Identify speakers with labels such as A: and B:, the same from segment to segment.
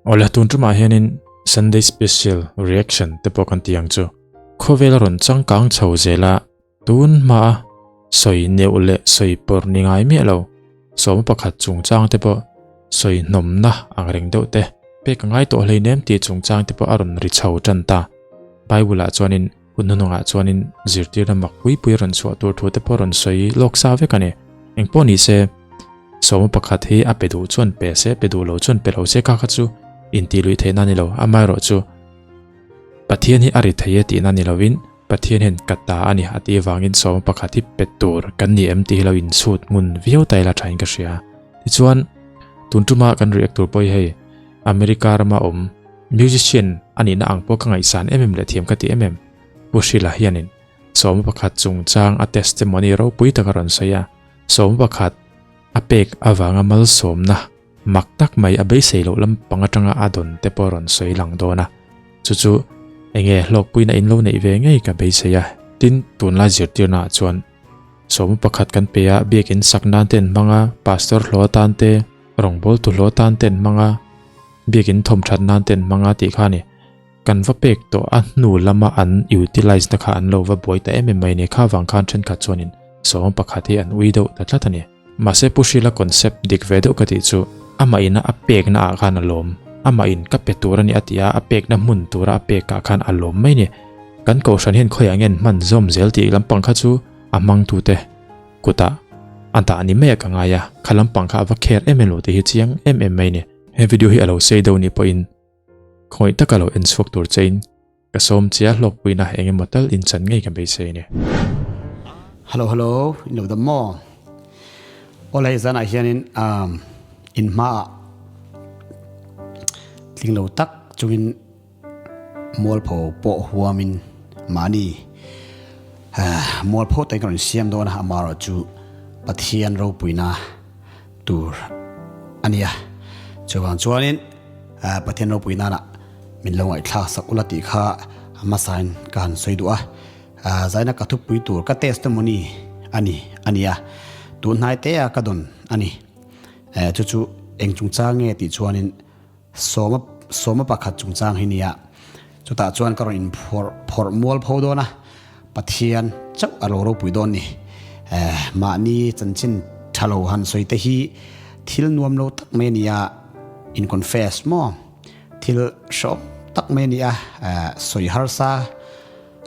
A: Awle tun tumah hianin Sunday Special Reaction te pawh kan ti ang chu. Khawvel a rawn changkang chho zel a, tun hmaa sawi neuh leh sawi pawr ni ngai miah lo, sawma pakhat chungchang te pawh sawi hnawmna ang reng deuh te pek a ngai tawh hleinem tih chungchang te pawh a rawn ri chho tan ta. Bible ah chuanin hun hnuhnungah chuanin zirtirna mak pui pui a rawn chhuah tur thu te pawh a rawn sawi lawk sa vek a ni. Engpawh ni se, sawma pakhat hi a pe duh chuan pe se, pe duh lo chuan pe lo se kha kha chu intih luih theihna a ni lo. Amaherawhchu, Pathian hi a ri thei e tihna ni lovin Pathian hian ka ta a ni a tih avangin sawma pakhat hi pe tur kan ni em tih hi lo inchhut ngun viau ta ila thain ka hria. Tichuan, tun tuma kan react tur pawh hi hei America rama awm musician a nihna ang pawh ka ngaihsan em em leh thiam ka ti em em. Pu Hrila hianin sawma pakhat chungchang a testimony ropui tak a rawn sawi a, sawma pakhat a pek avanga malsawmna Mak tak mai a beisei loh lampang atanga a dawn te pawh rawn sawi lang dawn a, chu chu enge hlawkpuina in lo neih ve ngei ka beisei a. Tin, tunlai zirtirna ah chuan sawma pakhat kan pe a, biakin sak nan te an hmang a, pastor hlawh atan te, rawngbawltu hlawh atan te an hmang a, biakin thawmthat nan te an hmang a tih kha a ni. Kan va pek tawh a hnu lama an utilize na kha an lo va buai ta em em mai a ni. Kha vang khan thenkhat chuanin sawma pakhat hi an ui deuh ta tlat a ni. Mahse Pu Hrila concept dik ve deuh ka tih chu amah ina a pekna ah khan a lawm. Amah in ka pe tur a ni a ti a, a pekna hmun tura a pek ah khan a lawm mai ni. Kan kohhran hian khawiah nge an hman zawm zel tih lampang kha chu a hmangtute kutah a dah ni mai ah ka ngai a, kha lampang kha a va kher em em lo tih hi chiang em em mai ni. He video hi a lo sei deuh ni pawhin khawih taka lo en chhuak tur chein Ka sawm chia hlawkpuina eng emaw tal in chan ngei ka beisei a ni.
B: Hello hello in lo dam maw? Aw hei zanah hianin um in hmaah tling lo tak chungin mualpho pawh huamin mahni mualpho te ka rawn siam dawn a amaherawhchu Pathian ropuina tur a nia. Chuvang chuanin Pathian ropui nana min lo ngaihthlak sak ula tih kha a hmasain ka han sawi duh a. Zaina ka thupui tur ka testimony a ni a nia. Tun hnai te a ka dawn a ni. Chu chu eng chungchang nge tih chuanin sawma sawma pakhat chungchang hi nia. Chutah chuan ka rawn inphawrh phawrh mual pho dawn a, Pathian chauh a lo ropui dawn ni. Mahni chanchin tha lo han sawi te hi thil nuam lo tak mai a ni a, in confess maw? Thil hrehawm tak mai a ni a, sawi harsa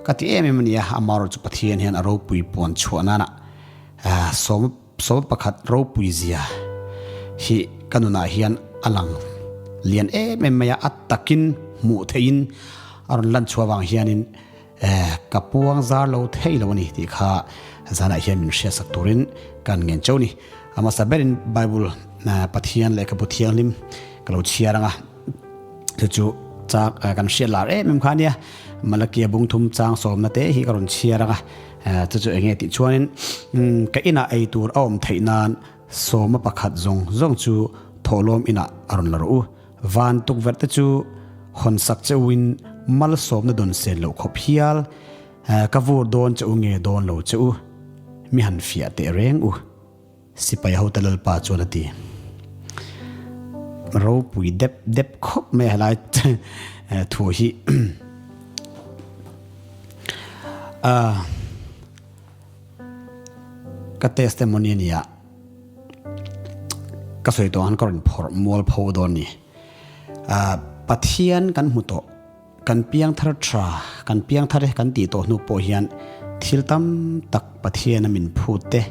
B: ka ti em em a ni a, amaherawhchu chu Pathian hian a ropui puan chhuah nana sawm sawm pakhat ropui zia hi ka nunah hian a lang lian em em mai a, a takin hmuh theihin a rawn lan chhuah avang hianin ka puang zar lo thei lo a ni tih kha zanah hian min hriatsak turin kan ngen chauh a ni. A hmasa berin Bible Pathian lehkhabu thianghlim ka lo chhiar ang a, chu chu chak kan hriat lar em em kha a nia, Malakia bungthum chang sawmna te hi ka rawn chhiar ang a. Chu chu enge tih chuanin ka inah ei tur a awm theih nan sawma pakhat zawng zawng chu thawhlawm inah a rawn la rawh u. Van tukverh te chu hawn sak che uin malsawmna dawn sen loh khawp hial ka vur dawn che u nge dawn lo che u mi han fiah teh reng u. Sipai hote Lalpa chuan a ti. Ropui dep dep khawp mai a helai thu hi. Ka testimony a nia. Ka sawi tawh ang khan ka rawn phawrh mual pho dawn ni. Pathian kan hmu tawh. Kan piang thar tha, kan piang thar e kan tih tawh hnu pawh hian thil tam tak Pathian a min phut te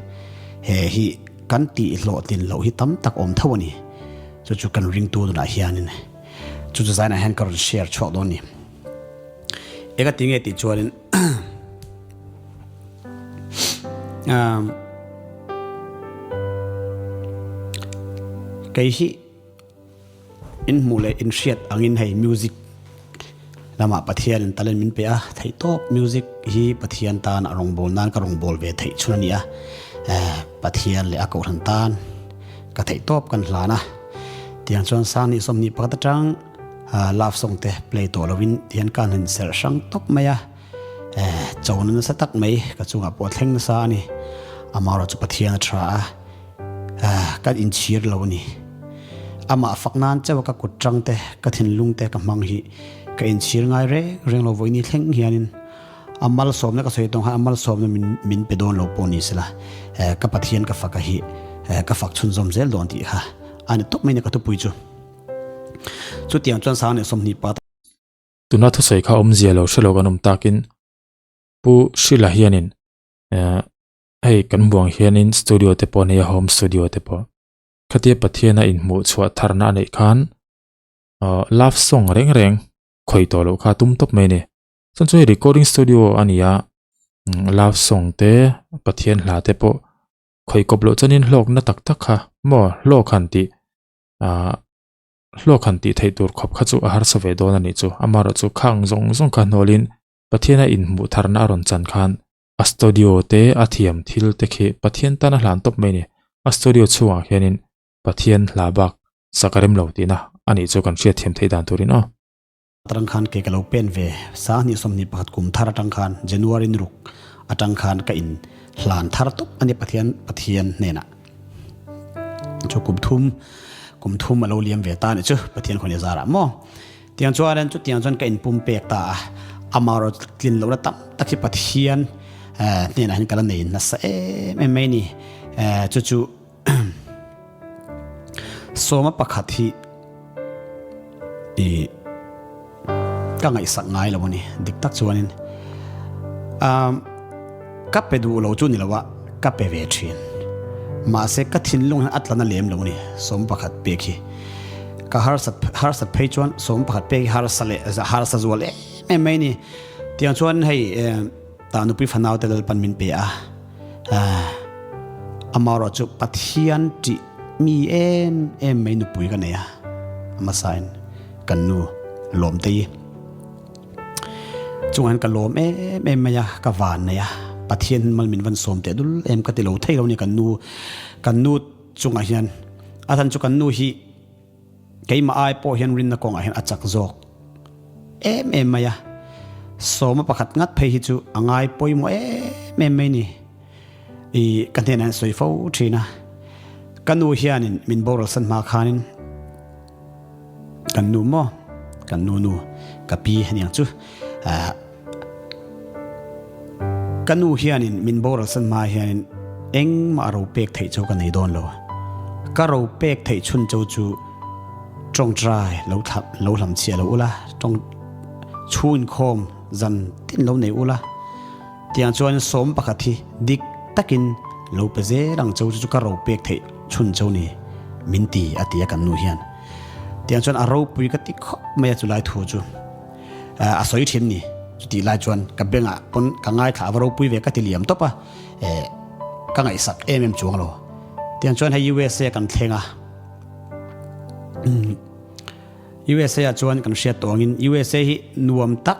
B: he hi kan tih hlawhtlin loh hi tam tak awm tho a ni. Chu chu kan ringtu nunah hianin chu chu zainah hian ka rawn share chhuak dawn a ni. Eng a ti nge tih chuanin kei hi In hmuh leh in hriat angin hei music lamah Pathian in talent min pe a, theih tawp music hi Pathian tan a rawngbâwl nan ka rawngbâwl ve theih chhun a ni a, Pathian leh a kohhran tan ka theih tawp kan hlan a, tiang chuan Sanghnih 21 atang love song te play tawh lovin tihian ka han inserh hrang tawp mai a, chona nasa tak mai ka chungah pawh a thleng nasa a ni, amaherawhchu Pathian a tha a. Kan inchhir lo a ni. Amah fak nan chauh a ka kut tang te, ka thinlung te ka hmang hi ka inchhir ngai reng reng lo vawiin thleng hianin a malsawmna ka sawi tawng khan a malsawmna min min pe dawn lo pawh ni sela ka Pathian ka fak a hi ka fak chhunzawm zel dawn tih kha a ni tawp mai ni ka thupui chu. Chutiang chuan sang leh 20 pa
A: Tuna thusawi kha awmzia lo hre lo kan awm takin Pu Hrila hianin hei kan buang hianin studio te pawh a nei a home studio te pawh khatia Pathiana inhmuh chhuah tharna a neih khan love song reng reng khawi tawh loh kha a tum tawp mai a ni. Chuan chu hei recording studio a ni a love song te Pathian hla te pawh khawi kawp loh chuanin hlawkna tak tak kha maw hlawk han tih ah hlawk han tih theih tur khawp kha chu a harsa ve dawn a nih chu. Amaherawhchu khang zawng zawng kha hnawlin Pathiana inhmuh tharna a rawn chan khan a studio te a thiam thil te khi Pathian tan a hlan tawp mai a ni. A studio chhungah khianin Pathian hla bak sak a rem lo tihna a nih chu kan hriatthiam theih dan turin aw.
B: Atang khan ke ka lo pen ve 20 21 kum thar atang khan January ni ruk atang khan ka in hlan thar tawp a ni Pathian Pathian hnenah chu kum thum kum thum a lo liam ve ta a ni chu Pathian khawn i zarah maw tiang chuan chutiang chuan ka in pum pek ta a amarawh tlin lohna tam tak hi Pathian hnenah hian ka la nei nasa em em mai a ni chu chu Sawma pakhat hi i ka ngaihsak ngai lo a ni. Dik tak chuanin ka pe duh lo chu ni lo a, ka pe ve thin. Mahse ka thinlung hian a tla na lem lo a ni sawma pakhat pek hi. Ka harsat harsat phei chuan sawma pakhat pek hi harsa leh harsa zual em em mai a ni. Tiang chuan hei tah nupui fanau te Lalpan min pe a. Amaherawh chu Pathian tih mi em em mai nupui ka nei a, a hmasain kan nu Lawmtei chungah hian ka lawm em em mai a, ka van nei a, Pathian mal min van sawm teh dul em ka ti lo thei lo a ni kan nu kan nu chungah hian a chhan chu kan nu hi Keimah ai pawh hian rinna kawngah hian a chak zawk em em mai a, sawma pakhat ngat phei hi chu a ngai pawimawh em em mai ni. I ka hnenah hian sawi fo thin a, ka nu hianin min boral san hma khanin kan nu maw, kan nu nu ka pi aniang chu ah, Ka nu hianin min boral san hma hianin engmah ro pek theih cho ka nei dawn lo. Ka ro pek theih chhun cho chu tawngtai lo thla lo hlam chhiah lo ula, tawng chhung inkhawm zan tin lo nei ula. Tiang chuan sawm pakhat hi dik takin lo pe zel ang cho chu chu ka ro pek theih chhun cho ni min ti a ti a kan nu hian. Tiang chuan a ropui ka ti khawp mai a chulai thu chu. A sawi thin ni. Chutih lai chuan ka bengah pawn ka ngaithla a va ropui ve ka ti liam tawp a, ka ngaihsak em em chuang lo. Tiang chuan hei USA kan thleng a, USA ah chuan kan hriat tawh angin USA hi nuam tak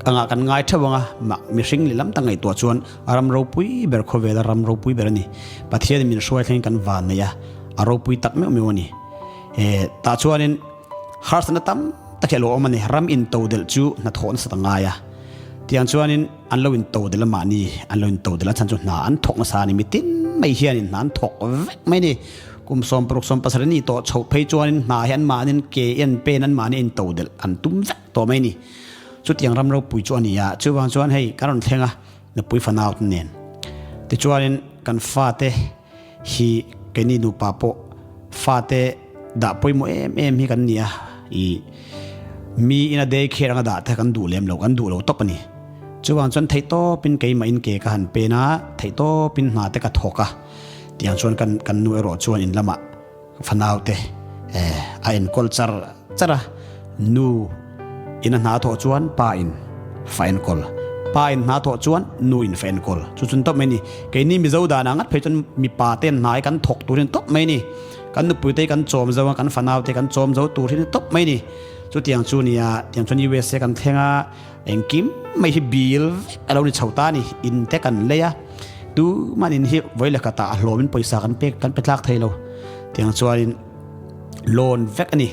B: angah kan ngai theuh ang a, mah mihring lehlam tak ngaihtuah chuan a ram ropui ber khawvela ram ropui ber a ni. Pathianin min hruai thlengin kan van nei a, a ropui tak meuh meuh a ni. Tah chuanin. Harsatna tam tak hi a lo awm a ni. Ram intodelh chu hnathawh nasa ta ngai a. Tiang chuanin an lo intodelh a mahni an lo intodelh a chhan chu hna an thawk nasa a ni. Mitin mai hianin hna an thawk vek mai a ni. Kum 60 70 ni tawh chhoh phei chuanin hna hi an mahnin ke en pen an mahni intodelh an tum vek tawh mai a ni. Chutiang ram ropui chu a ni a. Chuvang chuan hei kan rawn thleng a nupui fanau te nen. Tichuanin kan fate. Hi keini nupa pawh fate dah pawimawh em em hi kan ni a, i mi ina day care anga dah te kan duh lem lo, kan duh lo tawp a ni. Chuvang chuan theihtawpin keimah in ke ka han pen a, theihtawpin hna te ka thawk a, tiang chuan kan kan nu erawh chuan in lamah Fanaute a enkawl char char a, nu in a hna thawh chuan pa in fa enkawl, pa in hna thawh chuan nu in fa enkawl. Chu chun tawp mai a ni. Keini Mizo danah ngat phei chuan mipa te an hna hi kan thawk tur hi a ni tawp mai a ni. Kan nupuite hi kan chawm zo a, kan fanaute kan chawm zo tur hi a ni tawp mai a ni. Chutiang chu nia, tiang chuan USA kan thleng a. Engkim mai hi bil vek a lo ni chho ta a ni. In te kan lei a, tuman in hi vawi leh khatah a hlawmin pawisa kan pek kan pe tlak thei lo. Tiang chuanin loan vek a ni.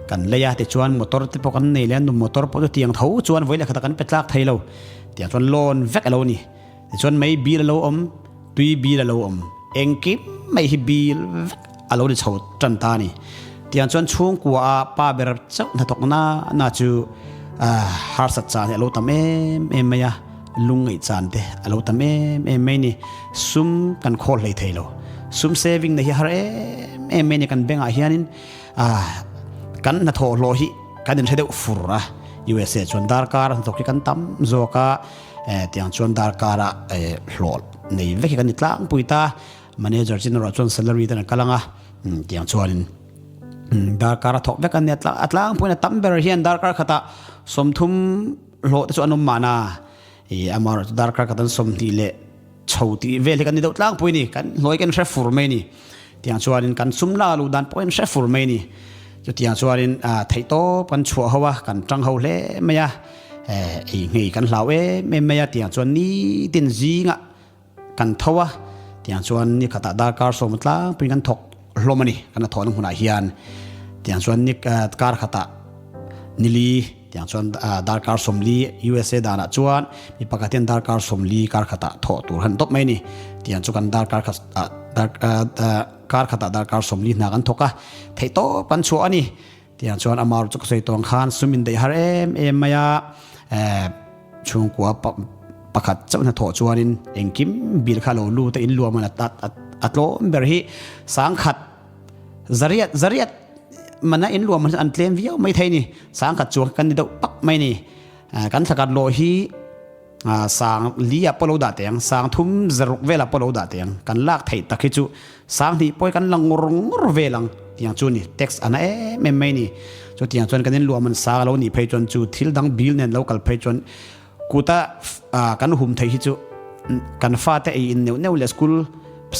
B: Kan lei a, tichuan motor te pawh kan nei leh a, nu motor pawh chu tiang tho chuan vawi leh khatah kan pe tlak thei lo. Tiang chuan loan vek a lo ni. Tichuan mei bil a lo awm, tui bil a lo awm. Engkim mai hi bil vek. a lo ni chho tan ta a ni. Tiang chuan chhungkua a pa ber chauh hnathawk na na chu harsat chan hi a lo tam em em mai a, lungngaih chan te a lo tam em em mai ni. Sum kan khawl hlei thei lo. Sum saving na hi a har em em mai ni kan bank ah hianin kan hnathawh hlawh hi kan inhre deuh fur a. USA chuan darkar hnathawk hi kan tam zawk a, tiang chuan darkar ah hlawh nei vek hi kan ni tlangpui ta. Manager chin erawh chuan salary ten a kal ang a, tiang chuanin darkar a thawk vek a nia, a tlangpuiin a tam ber hian darkar khatah 30 hlawh te chu an awm mahna, ih amaherawhchu darkar khat an 20 leh chho tih vel hi kan ni deuh tlangpui a ni, kan hnuai kan hre fur mai a ni, tiang chuanin kan sum la luh dan pawh in hre fur mai a ni, chutiang chuanin theihtawp kan chhuah ho a, kan tang ho hle mai a, ei nghei kan hlau em em mai a, tiang chuan nitin zingah. Kan tho a, tiang chuan ni khatah darkar sawm tlangpuiin kan thawk hlawm a ni, kan la thawhna hmunah hian. Tiang chuan ni kar khatah nili, tiang chuan darkar 40 USA danah chuan mi pakhat hian darkar 40 kar khatah thawh tur han tawp mai a ni. Tiang chu kan darkar khat kar khatah darkar 40 hna kan thawk a, theihtawp kan chhuah a ni. Tiang chuan amah chu ka sawi tawng khan sum in daih har em em mai a, chhungkua pakhat chauh hnathawh chuanin engkim bil kha lo lut a in luam a a tlawm ber hi sangkhat zariat zariat mana in luam an tlem viau mai thei ni sangkhat chuang kan ni deuh pak mai ni kan thlakat lawh hi Sang li ah pawh lo dah teh ang, sang thum zaruk vel ah pawh lo dah teh ang, kan lak theih tak hi chu sang hnih pawh hi kan la ngur ngur vel ang tiang chu ni, tax a na em em mai ni. Chutiang chuan kan inluah man sang a lo nih phei chuan chu thil dang bill nen lo kal phei chuan kuta kan hum theih hi chu kan fate ei in neuh neuh leh school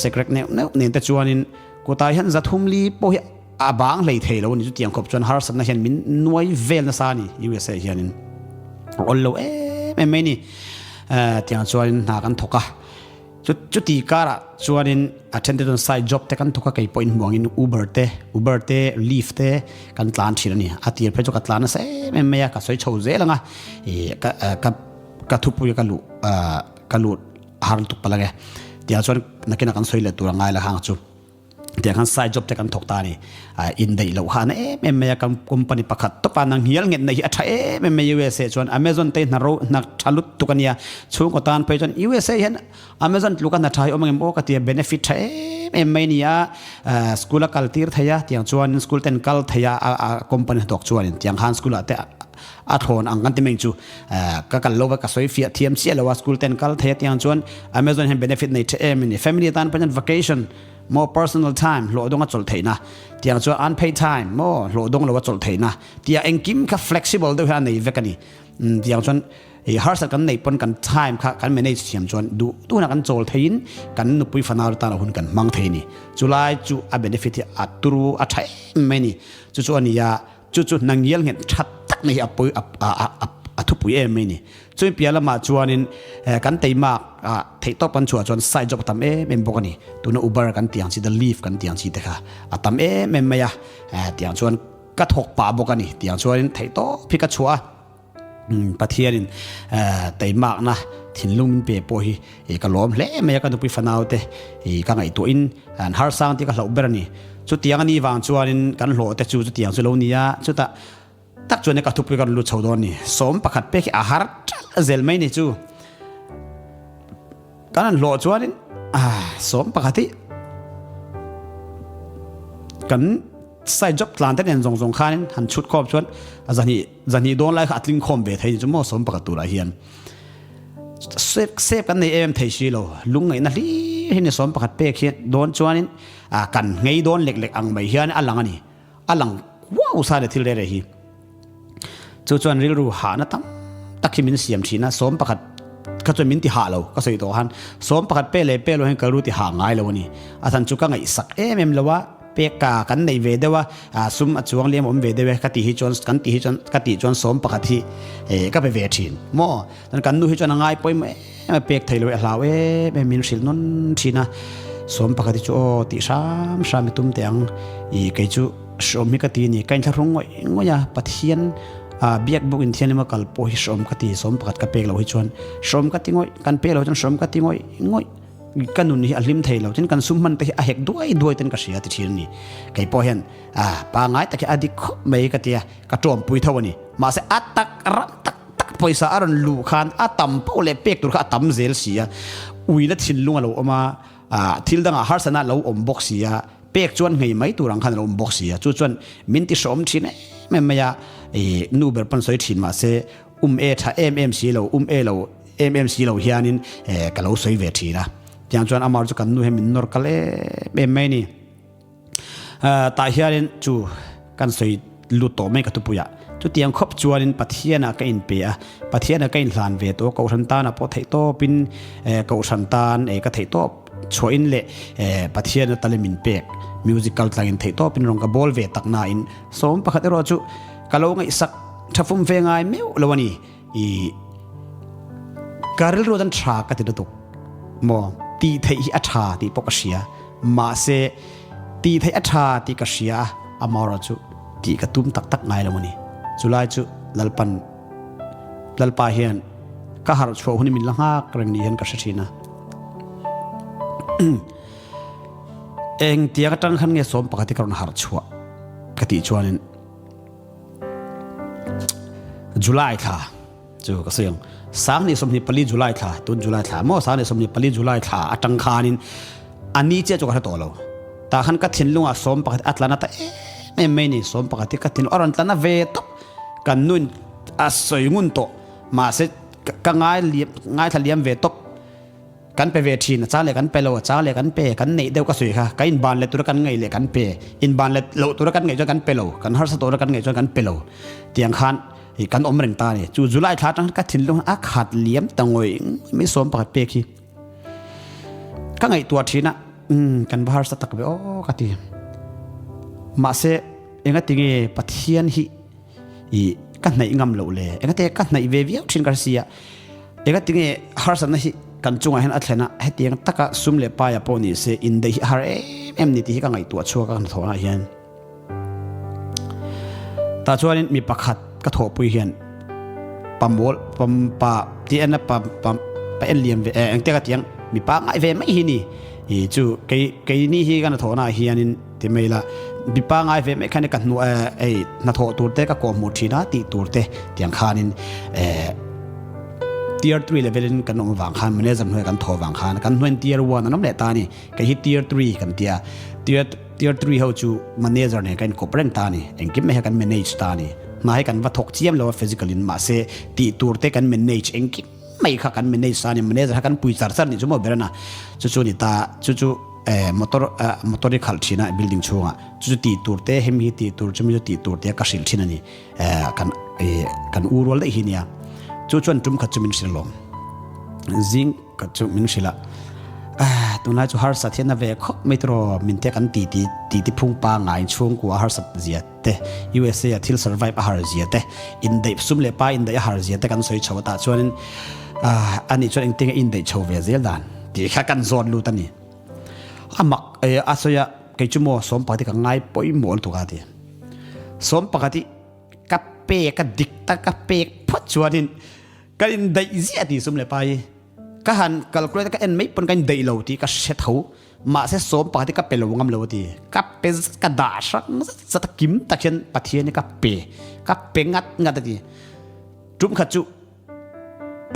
B: sekrek neuh neuh nen te chuanin kutah hian zathum li pawh hi A bang hlei thei lo a ni chutiang khawp chuan harsatna hian min nuai vel nasa a ni USA hianin a awl lo em em mai ni tiang chuanin hna kan thawk a chuti karah chuanin a then te chuan side job te kan thawk a kei pawhin hmuangin Uber te Uber te Lyft te kan tlan thin a ni a tir phei chu ka tlan nasa em em mai a ka sawi chho zel ang a ih ka ka ka thupui ka luh ka lut har lutuk palh ang e tiang chuan nakinah kan sawi leh tur a ngai la hang chu. Tiang khan side job te kan thawk ta a ni. Indaih loh kha a na em em mai a, kan company pakhat tawpa nang hial nget na hi a tha em em mai USA chuan Amazon te hna ro hna tha lutuk a nia. Chhungkaw tan phei chuan USA hian Amazon tluka hna tha hi awm ang em aw ka ti a, benefit tha em em mai a ni a. School a kal tir thei a, tiang chuan school ten kal thei a, a company hnathawk chuanin tiang khan school ah te a thlawn ang kan ti mai chu. Ka kal lo va ka sawi fiah thiam chiah lo a, school ten kal thei a tiang chuan Amazon hian benefit nei tha em a ni. Family tan pawh hian vacation maw personal time hlawh dawnga chawlh theihna tiang chuan unpaid time maw hlawh dawng loa chawlh theihna tia engkim kha flexible deuh hian a nei vek a ni. Tiang chuan i harsat kan neih pawn kan time kha kan manage thiam chuan duh duhna kan chawl theiin kan nupui fanau te tan a hun kan hmang thei a ni. Chulai chu a benefit hi a turu a tha em mai a ni. Chu chu a ni a. Chu chu hna ngial nghet tha tak mai hi a pawi a thupui em mai ni. Chumi piah lamah chuanin kan teimak ah theihtawp kan chhuah chuan side job a tam em em bawk a ni. Tuna Uber kan tih ang chi te Lyft kan tih ang chi te kha a tam em em mai a, tiang chuan ka thawk pah bawk a ni. Tiang chuanin theihtawp hi ka chhuah a. Pathianin teimakna thinlung min pe pawh hi ka lawm hle mai a, ka nupui fanau te ka ngaihtuahin an harsang tih ka hlauh ber a ni. Chutiang a nih vang chuanin kan hlawh te chu chutiang chu lo ni a, chutah tak chuan ka thupui ka rawn lut chho dawn a ni. 11 pek hi a har ṭalh zel mai ni chu. Kan han hlawh chuanin 11 hi kan side job tlan te nen zawng zawng khanin han chhut khawm chuan a zahnih zahnih dawn lai kha a tling khawm ve thei ni chu maw 11 turah hian sep sep kan nei em thei si lo lungngaihna hlir hi ni 11 pek hian dawn chuanin a kan nghei dawn lek lek ang mai hian a lang a ni a lang kuau sa le thil rere hi Chu chuan rilru hahna tam tak hi min siam thin a, 11 kha chuan min ti hah lo, ka sawi tawh khan 11 pe leh pe lo hian ka rilru ti hah ngai lo a ni. A chhan chu ka ngaihsak em em lo a, pek ka kan neih ve deuh a, sum a chuang liam awm ve deuh e ka tih hi chuan kan tih hi chuan ka tih chuan 11 hi ka pe ve thin maw. Chuan kan nu hi chuan a ngai pawimawh em a pek thei lo e a hlau em em min hrilh nawn thin a, 11 hi chu aw tih hram hram i tum teh ang ih kei chu. Hrawm hi ka ti a ni, ka inthlahrung ngawih ngawih a, Pathian ah biak bawk in thianghlim a kal pawh hi hrawm ka ti, 11 ka pek loh hi chuan hrawm ka ti ngawih, kan pek loh chuan hrawm ka ti ngawih ngawih. Ka nun hi a hlim thei lo, tin kan sum hman te hi a hek duai duai ten ka hria ti thin a ni. Kei pawh hian ah pangai tak hi a dik khawp mai ka tia, ka tawmpui tho a ni. Mahse a tak ram tak tak pawisa a rawn luh khan a tam poh leh pek tur kha a tam zel si a, uina thinlung a lo awm a, ah thil dangah harsatna a lo awm bawk si a, pek chuan nghei mai tur ang khan a lo awm bawk si a, chu chuan min ti hrawm thin em em mai a, ih nu ber pawn sawi thin mahse um e tha em em si lo, um e lo em em si lo hianin eh ka lo sawi ve thin a, tiang chuan amar chu kan nu hian min nawr kal em em mai a ni. Tah hianin chu kan sawi lut tawh mai ka thupuiah chutiang khawp chuanin Pathianah ka inpe a, Pathianah ka inhlan ve tawh a, Kohhran tanah pawh theih tawpin Kohhran tan ka theih tawp chhuahin leh Pathiana talem min pek musical tlangin theih tawpin rawn ka bawl ve tak nain sawm pakhat erawh chu ka lo ngaihsak tha fum ve ngai meuh lo a ni. I ka rilru dan tha ka ti lutuk maw tih theih hi a tha tih pawh ka hria mahse tih theih a tha tih ka hria a amaherawh chu tih ka tum tak tak ngai lo a ni chulai chu Lalpan Lalpa hian ka harh chhuah hun hi min la nghak reng ni hian ka hre thin a engtiang atang khan nge sawm pakhat hi ka rawn harh chhuah ka tih chuanin July thla chu ka sawi ang 2024 July thla tun July thla maw 2024 July thla atang khanin a ni chiah chu ka hre tawh lo tah khan ka thinlungah sawm pakhat a tla na ta em em mai ni sawm pakhat hi ka thinlung a rawn tla na ve tawp kan nuin a sawi ngun tawh mahse ka ngai liam ngaithla liam ve tawp. Kan pe ve thin, a chang leh kan pe lo, a chang leh kan pe, kan neih deuh ka sawi kha, ka inban let tura kan ngaih leh kan pe, inban let loh tura kan ngaih chuan kan pe lo, kan harsa tura kan ngaih chuan kan pe lo tiang khan i kan awm reng ta a ni. Chu July thla atang khan ka thinlung a khat liam ta ngawih ngawih mai sawm pakhat pek hi ka ngaihtuah thin a, umm kan va harsa tak ve aw ka ti. Mahse engatinge Pathian hi I ka hnaih ngam loh le engate ka hnaih ve viau thin ka hre si a engati nge harsatna hi kan chungah hian a thlen a hetiang taka sum leh paia pawh ni se indaih hi a har em em ni tih hi ka ngaihtuah chhuak a ka hnathawhna ah hian tah chuanin mi pakhat ka thawhpui hian pamawl pampa tih en a pa pa pa en liam ve engte ka tiang mipa ngai ve mai hi ni i chu kei keini hi ka hnathawhna ah hianin Ti mai la, mi pangai ve mai khan ka hnu ei hnathawh tur te ka kawhhmuh thin a tih tur te tiang khanin tier 3 level in kan awm vang khan manager hnuai kan thawh vang khan kan hnuaiin tier 1 an awm leh ta a ni kei hi tier 3 kan tia tier tier 3 ho chu manager nen kan inkawp reng ta a ni engkim mai hi kan manage ta a ni hna hi kan va thawk chiam lo a physical in mahse tih tur te kan manage engkim mai kha kan manage ta a ni manager kha kan pui char char nih chu maw ber a na chu chu a ni ta chu chu Motor motor hi khalh thin a building chhungah chu chu tih tur te hemi hi tih tur chumi chu tih tur te ka hrilh thin a ni kan kan u rual daih hi nia chu chuan tum khat chu min hrilh alawm zing khat chu min hrilh a tunlai chu harsat hian a ve khawp mai tiraw min te kan ti ti ti ti phung pangai chhungkua harsat zia te USA a thil survive a har zia te indaih sum leh pa indaih a har zia te kan sawi chho a tah chuanin ani chuan engtin nge indaih chho ve zel dan tih kha kan zawt lut a ni. A mak e a sawi a kei chu maw sawm pakhat hi ka ngai pawimawh lutuk a ti. Sawm pakhat hi ka pek a dik tak ka pek phawt chuanin ka indaih ziah tih sum leh pa hi ka han calculate a ka en mai pawn ka indaih lo tih ka hre tho. Mahse sawm pakhat hi ka pe lo ngam lo a ti. Ka pe zat ka dah hrang zat zat a kim tak hian Pathian hi ka pe ka pe ngat ngat a ti. Tum khat chu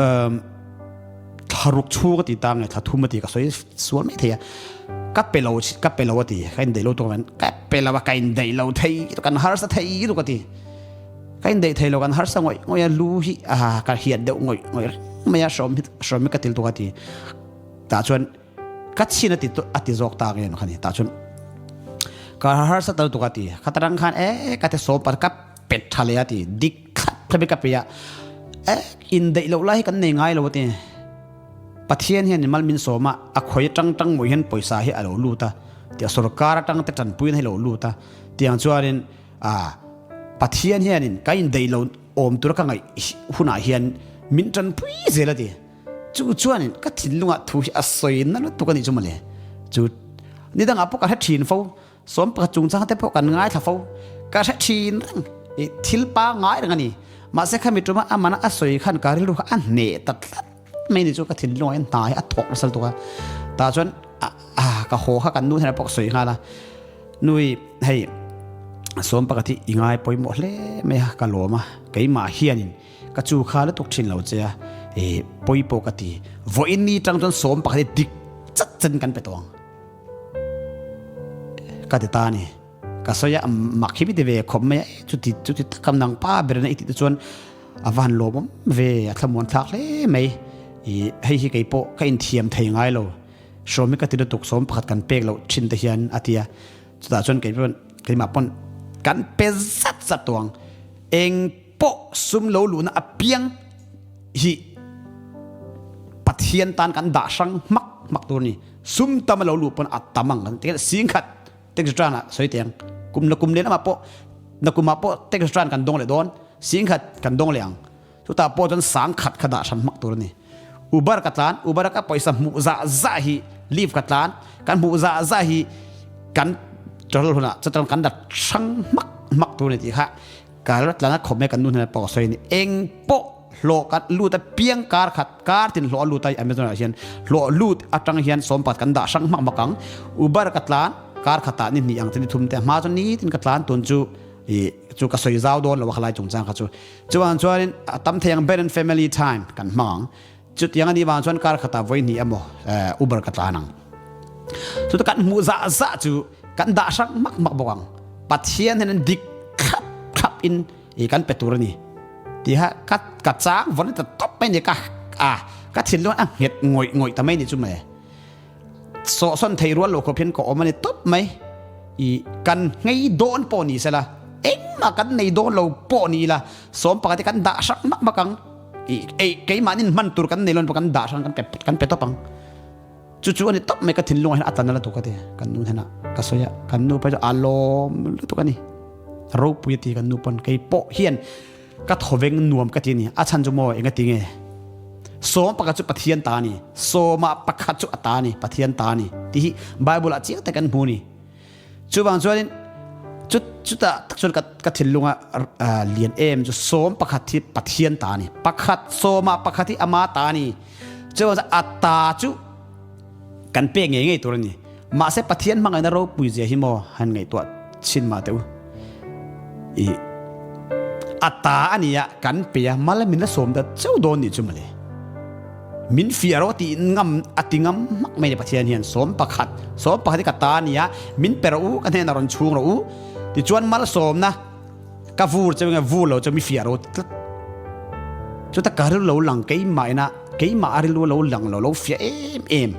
B: um thla ruk chhung a ti ta nge thla thum a ti ka sawi sual mai thei a. Ka pe lo ka pe lo a ti ka indaih lo tuk avangin ka pe lo a ka indaih lo thei kan harsa thei lutuk a ti. Ka indaih thei lo kan harsa ngawih ngawih a lu hi a ka hiat deuh ngawih ngawih reng mai a hrawm hi hrawm hi ka til tuk a ti. Tah chuan Ka chin a ti a ti zawk ta nge kha ni tah chuan ka harsa tal tuk a ti kha tarang khan e ka te sawm par ka pet tha le a ti dik thlap thlap ka pe a e in deih loh lai hi kan nei ngai lo a ti Pathian hian mal min sawm a a khawi atang tang mawi hian pawisa hi a lo lut a tia sorkar atang te tanpuina hi a lo lut a tiang chuanin a Pathian hianin ka in deih lo awm tura ka ngaih hunah hian min tanpui zel a ti. Chu chuanin ka thinlungah thu hi a sawi na lutuk a nih chu mawle. Chu ni dangah pawh ka hre thin fo, sawm pakhat chungchang te pawh kan ngaithla fo, ka hre thin reng, i thil pangai reng a ni. Mahse khami tuma a mana a sawi khan ka rilru kha a hneh ta tlat mai ni chu ka thinlungah hian hna hi a thawk nasa lutuk a. Tah chuan a ka haw kha kan nu hnenah pawh ka sawi nghal a, Nui hei sawm pakhat hi i ngai pawimawh hle mai a, ka lawm a, keimah hianin ka chu kha lutuk thin lo che a, e pawi pawh ka ti, vawiin ni tang chuan sawm pakhat hi dik chat chan kan pe tawh ang ka ti ta a ni. Ka sawi a, mak hi mi ti ve khawp mai a, e chuti chuti tak a nang pa ber na i tih te chuan a va han lawmawm ve, a thlamuan thlak hle mai. I hei hi kei pawh ka inthiam thei ngai lo, hrawm hi ka ti lutuk sawm pakhat kan pek loh thin te hian a ti a, chutah chuan kei pawn keimah pawn kan pe zat zat tawh ang, eng pawh sum lo luhna apiang hi Pathian tan kan dah hrang hmak hmak tur a ni, sum tam a lo luh pawn a tam ang kan ti singkhat. Tax return ah sawi teh ang. Kum na kum leh lamah pawh na kumah pawh tax return kan dawng leh dawn, singkhat kan dawng leh ang. Chutah pawh chuan sangkhat kha dah hran hmak tur a ni. Uber ka tlan, Uber a ka pawisa hmuh zah zah hi leave ka tlan, kan hmuh zah zah hi kan travel hunah chutan kan dah hrang hmak hmak tur a ni tih kha ka la tlan a khawp mai kan nu hnenah pawh ka sawi a ni. Eng pawh Hlawh kan lut a piang kar khat kar tin hlawh a lut a Amazon ah hian hlawh lut atang hian sawmpat kan dah hrang hmak hmak ang Uber ka tlan kar khatah ni hnih ang chu ni thum te hma chuan nitin ka tlan tun chu ih chu ka sawi zau dawn lo a khalai chungchang kha chu chuan chuanin a tam thei ang ber in family time kan hmang ang Chutiang a nih vang chuan kar khatah vawi hnih emaw Uber ka tlan ang. Chuta kan hmuh zah zah chu kan dah hrang hmak hmak bawk ang. Pathian hian dik thlap thlap in i kan pe tur a ni. Tiha ka ka chang vawn ta tawp mai ni ka a ka thinlung a nghet ngawih ngawih ta mai ni chu mai. Sawhsawn thei rual lo khawp hian ka awm a ni tawp mai. I kan nghei dawn pawh ni sela engmah kan nei dawn lo pawh ni ila sawm pakhat hi kan dah hrang hmak hmak ang. I ei keimahnin hman tur kan nei lo kan dah hrang kan pe kan pe tawp ang. Chu chu a ni tawp mai ka thinlungah hian a tlan a la tuk a ti. Kan nu hnenah ka sawi a, kan nu pawh chu a lawm lutuk a ni. Ropui a ti kan nu pawn kei pawh hian ka thawveng nuam ka ti a ni. A chhan chu maw enga ti nge? Sawm pakhat chu Pathian ta a ni, sawmah pakhat chu a ta a ni, Pathian ta a ni tih hi Bible ah chiang tak kan hmu a ni. Chuvang chuanin chu chutah tak chuan ka ka thinlunga lian em chu sawm pakhat hi Pathian ta a ni. Pakhat sawmah pakhat hi ama ta a ni. Chuvang chuan a ta chu kan pek ngei ngei tur a ni. Mahse Pathian hmangaihna ropui zia hi maw han ngaihtuah chhin mah teh u. I a ta a ni a kan pe a mal min la sawm ta chauh dawn nih chu mawle. Min fiah rawh tih ngam a ti ngam hmak mai ni Pathian hian 11 11 hi ka ta a ni a, min pe rawh u, ka hnenah rawn chhung rawh u tichuan malsawmna ka vur cheu nge vur lo cheu mi fiah rawh tlat. Chuta ka rilru lo lang keimah ina keimah a rilru lo lang lo lo fiah em em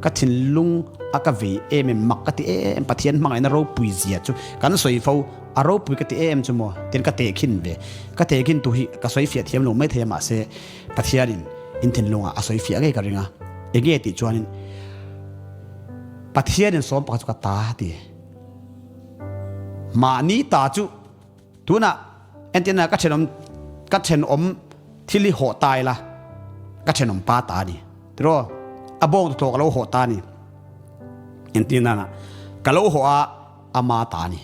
B: ka thinlung a ka vei em em mak ka ti em em Pathian hmangaihna ropui zia chu kan sawi fo a ropui ka ti em chu maw tin ka tehkhin ve ka tehkhin tu hi ka sawi fiah thiam lo maithei a mahse Pathianin in thinlungah a sawi fiah ngei ka ring a, enge tih chuanin Pathianin sawm pakhat chu ka ta a ti. Mahni ta chu tunah entirna ka thenawm ka thenawm thil hi hawh ta ila ka thenawm pa ta a ni tiraw a bawng tawh ka lo hawh ta a ni entirna ka lo hawh a ama ta a ni.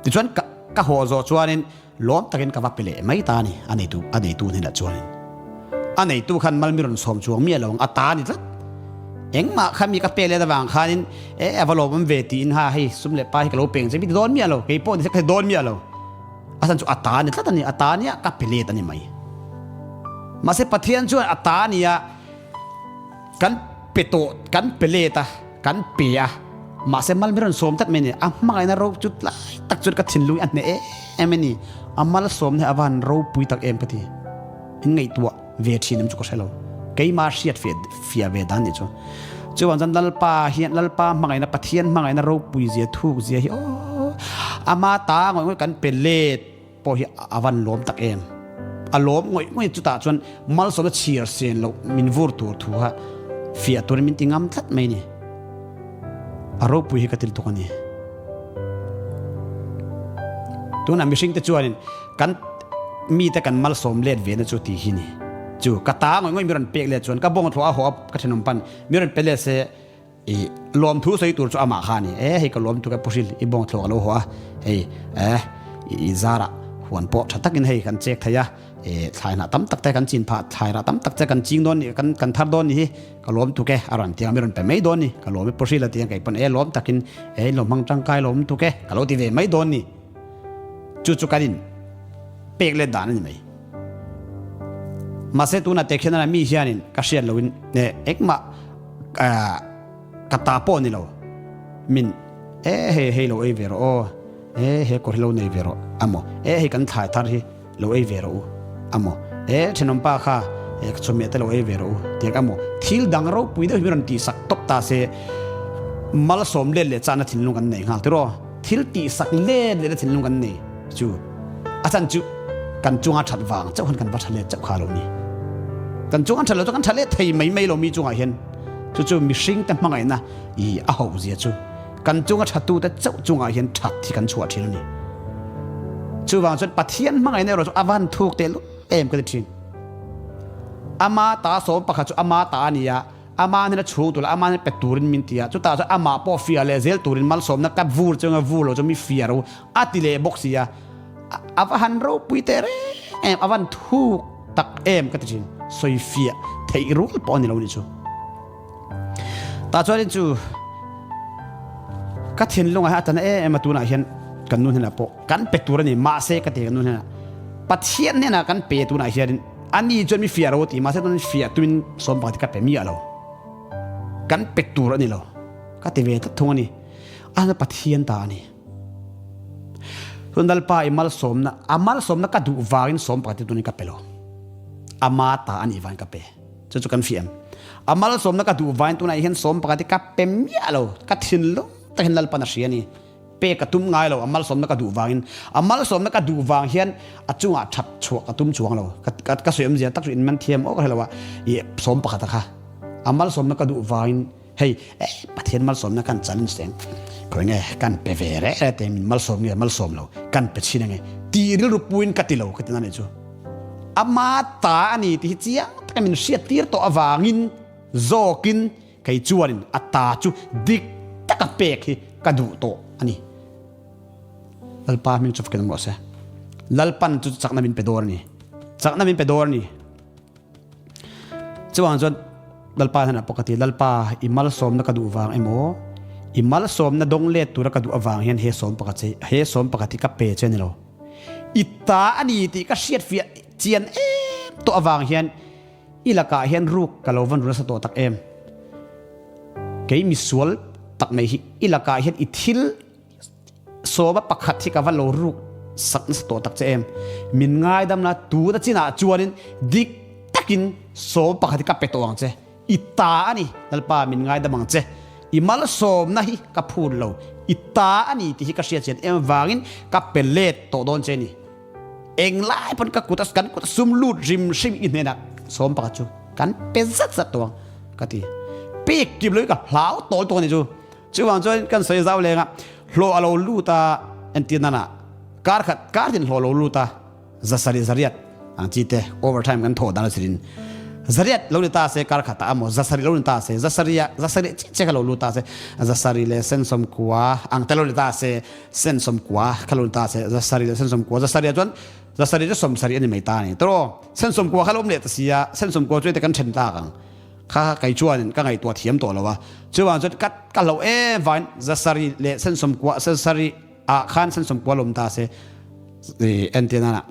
B: Tichuan ka ka haw zawh chuanin lawm takin ka va pe leh mai ta a ni, a neitu a neitu hnenah chuanin. A neitu khan mal mi rawn sawm chuang miah lo ang, a ta a ni tlat. Engmah kha mi ka pe let avang khanin e a va lawmawm ve tiin ha hei sum leh pa hi ka lo peng che mi ti dawn miah lo, kei pawh ni se ka ti dawn miah lo. A chhan chu a ta a ni tlat a ni, a ta a nia ka pe let a ni mai. Mahse Pathian chuan a ta a nia kan pe tawh kan pe let a. Kan pe a, mahse mal mi rawn sawm tlat mai a ni. A hmangaihna ro chu tlai tak chuan ka thinlung hi a hneh em a ni. A malsawmna hi a va han ropui tak em ka ti. In ngaihtuah ve thin em chu ka hre lo. Keima hriat fiah ve dan nih chu. Chuvang chuan Lalpa hian Lalpa hmangaihna Pathian hmangaihna ropui zia thuk zia hi aw ama ta ngawih ngawih kan pe let. Pawh hi a van lawm tak em? A lawm ngawih ngawih chutah chuan malsawmna chhir sen loh min vur tur thu kha fiah turin min ti ngam tlat mai ni. A ropui hi ka til tuk a ni. Tunah mihringte chuanin kan mite kan malsawm let ve na chu tih hi ni. Chu ka ta ngawih ngawih mi rawn pek let chuan ka bawng thluah a haw a ka thenawm pan mi rawn pe let se I lawmthu sawi tur chu amah kha a ni. E hei ka lawmthu ka pu hrilh i bawng thluak a lo haw a, hei eh i zarah huan pawh tha takin hei kan chek thei a, E thlai hnah tam tak te kan chin phah, thlai rah tam tak te kan ching dawn ni, kan kan thar dawn ni hi ka lawm tuk e, a rawn ti ang mi rawn pe mai dawn ni, ka lawm e pu Hrila ti ang kei pawn e lawm takin e in lo hmang tangkai lawm tuk e ka lo ti ve mai dawn ni. Chu chu kan in pek let dan a ni mai. Mahse tunah te khian a mi hianin ka hriat loin e engmah ka ta pawh ni lo min e hei hei lo ei ve rawh aw e he kawr hi lo nei ve rawh amaw e hei kan thlai thar hi lo ei ve rawh u amaw e thenawm pa kha e ka chawhmeh te lo ei ve rawh u tiang amaw thil dang ropui deuh hi min rawn tihsak tawp ta se malsawm let leh chahna thinlung kan nei nghal tiraw thil tihsak let lehna thinlung kan nei chu a chan chu kan chunga that vang chauh han kan va tha let chauh kha lo ni kan chunga that lo chu kan tha let thei mai mai lo mi chungah hian Chu chu mihringte hmangaihna i a hoh zia chu kan chunga thatute chauh chungah hian that hi kan chhuah thin a ni. Chuvang chuan Pathian hmangaihna erawh chu a van thuk teh luh em ka ti thin. Ama ta sawm pakhat chu ama ta a ni a, ama hnena chhung tur leh ama hnena pe turin min ti a, chutah chuan amah pawh fiah leh zel turin malsawmna ka vur chunga vur lo chu mi fiah ro a ti leh bawk si a, a va han ropui teh reng em, a van thuk tak em ka ti thin, sawi fiah theih rual pawh a ni lo ni chu. Tah chuanin chu ka thinlungah hian a tana em em a tunah hian kan nu hnenah pawh kan pe tur a ni mahse ka ti kan nu hnenah Pathian hnenah kan pe tunah hianin ani chuan mi fiah ro a ti mahse tunah fiah tumin sawm pakhat hi ka pe miah lo kan pe tur a ni lo ka ti ve tlat thung a ni a Pathian ta a ni. Chuan Lalpa i malsawmna, a malsawmna ka duh vangin sawm pakhat hi tunin ka pe lo. Ama ta a nih vangin ka pe. Chu chu kan hria em? A malsawmna ka duh vangin tunah hian sawm pakhat hi ka pe miah lo. Ka thinlung takin Lalpan a hria a ni. Pe ka tum ngai lo, a malsawmna ka duh vangin. A malsawmna ka duh vang hian a chungah that chhuah ka tum chuang lo. Ka ka sawi awmzia tak chu in man thiam awk hrelo a, i sawm pakhat a kha. A malsawmna ka duh vangin Hei eh Pathian malsawmna kan challenge teng khawi nge kan pe ve reh reh teng min malsawm nge malsawm lo kan pe chhin ange tih rilru puin ka ti lo ka ti na nih chu ama ta a ni tih hi chiang taka min hriat tir tawh avangin zawkin kei chuanin a ta chu dik taka pek hi ka duh tawh a ni. Lalpa hming chu fakin awm rawh se. Lalpan chu chakna min pe dawr a ni. Chakna min pe dawr a ni. Chuvang chuan Lalpa hnenah pawh ka ti, Lalpa, i malsawmna ka duh vang emaw, i malsawmna dawng let tura ka duh avang hian he sawm pakhat che, he sawm pakhat hi ka pe che a ni lo. I ta a ni tih ka hriatfiah chian em tawh avang hian i lakah hian ruk ka lo van ru nasa tawh tak em. Kei misual tak mai hi i lakah hian i thil Sawma pakhat hi ka va lo ruk sak nasa tawh tak che em. Min ngaidam la tuna chinah chuanin dik takin sawma pakhat hi ka pe tawh ang che. I ta a ni, Lalpa min ngaidam ang che. I malsawmna hi ka phut lo, i ta a ni tih hi ka hriat chian em vangin ka pe let tawh dawn che ni. Englai pawn ka kut a kan kut a sum lut hrim hrim i hnenah sawm pakhat chu kan pe zat zat tawh ang ka ti. Pek kim lo hi ka hlau tawl tawh a ni chu. Chuvang chuan kan sawi zau leng a, hlawh a lo lut a, entir nana kar khat kar tin hlawh a lo lut a, zasarih zariat ang chi te overtime kan thawh dan a chirin zariat lo ni ta se kar khat ah emaw zasarih lo ni ta se zasarih ah zasarih chiah chiah kha lo lut ta se zasarih leh sensawm kua ang te lo ni ta se sensawm kua kha lo ni ta se zasarih leh sensawm kua zasarih ah chuan zasarih chu sawmsarih a ni mai ta a ni tawh sensawm kua kha lo awm leh ta si a sensawm kua chu heti kan then tak ang. Kha kei chuanin ka ngaihtuah thiam tawh lo a, chuvang chuan ka ka hlauh em vangin zasarih leh sensawmkua sensarih ah khan sensawmkua lawm ta se i entir nana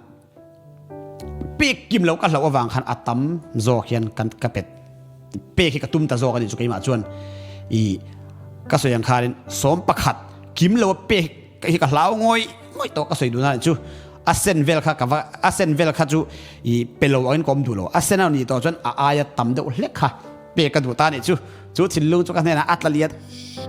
B: pek kim loh ka hlauh avang khan a tam zawk hian kan ka pet pek hi ka tum ta zawk a nih chu keimah chuan i ka sawi ang khanin sawm pakhat kim lo a pek hi ka hlau ngawih ngawih tawh ka sawi duh na chu a sen vel kha ka va a sen vel kha chu i pe lo angin ka awm duh lo a sen a nih tawh chuan a aia tam deuh hlek kha pe ka duh ta nih chu chu thinlung chu ka hnenah a tla lian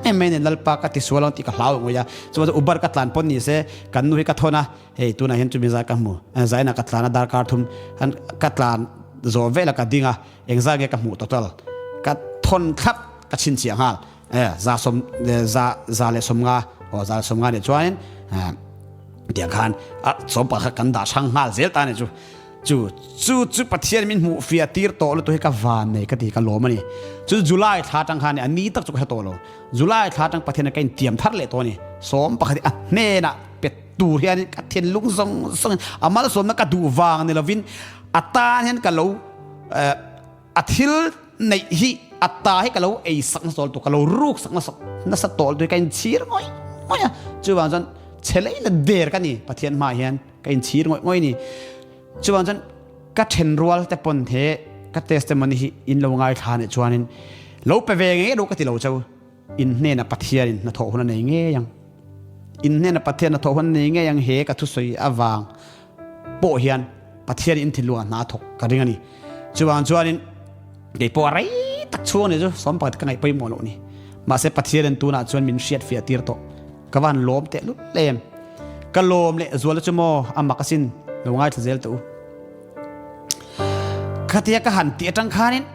B: em mai nen lalpa ka ti sual ang tih ka hlau ngawih a chuan chu ubar ka tlan pawn ni se kan nu hi ka thawn a hei tunah hian chumi zai ka hmu zainah ka tlan a darkar thum han ka tlan zawh velah ka ding a engzah nge ka hmuh total ka thawn thlap ka chhinchhiah nghal E, za sawm, za, za leh sawmnga, aw za leh sawmnga nih chuanin, tiang khan a sawmpa kha kan dah hrang nghal zel ta ni chu. Chu, chu, chu Pathian min hmuh fiah tir tawh lutuk hi ka van nei ka ti, ka lawm a ni. Chu July thla atang khan a ni tak chu ka hre tawh lo. July thla atang Pathian ka intiam thar leh tawh a ni. Sawm pakhat hi a hnenah pet. tur hian ka thinlung zawng zawngin a malsawmna ka duh vang ni lovin a tan hian ka lo a thil neih hi a ta hi ka lo ei sak nasa tawh ka lo ruk sak nasa nasa tawh lutuk hi ka inchhir ngawih ngawih a chuvang chuan chhe lei la der ka ni Pathian hmaah hian ka inchhir ngawih ngawih a ni chuvang chuan ka thenrual te pawn he ka testimony hi in lo ngaithla nih chuanin lo pe ve ngei ru ka ti lo cheu. In hnena Pathianin hnathawh hun a nei ngei ang. In hnena Pathian hnathawh hun a nei ngei ang he ka thusawi avang pawh hian Pathianin in thinlungah hna a thawk ka ring a ni. Chuvang chuanin kei pawh a rei tak chhung a ni chu sawm pakhat ka ngaih pawimawh loh ni. Mahse Pathianin tunah chuan min hriat fiah tir tawh. Ka van lawm teh lut lem. Ka lawm leh zuala chu maw a mak asin lo ngaithla zel teh u. Khatia ka han tih atang khanin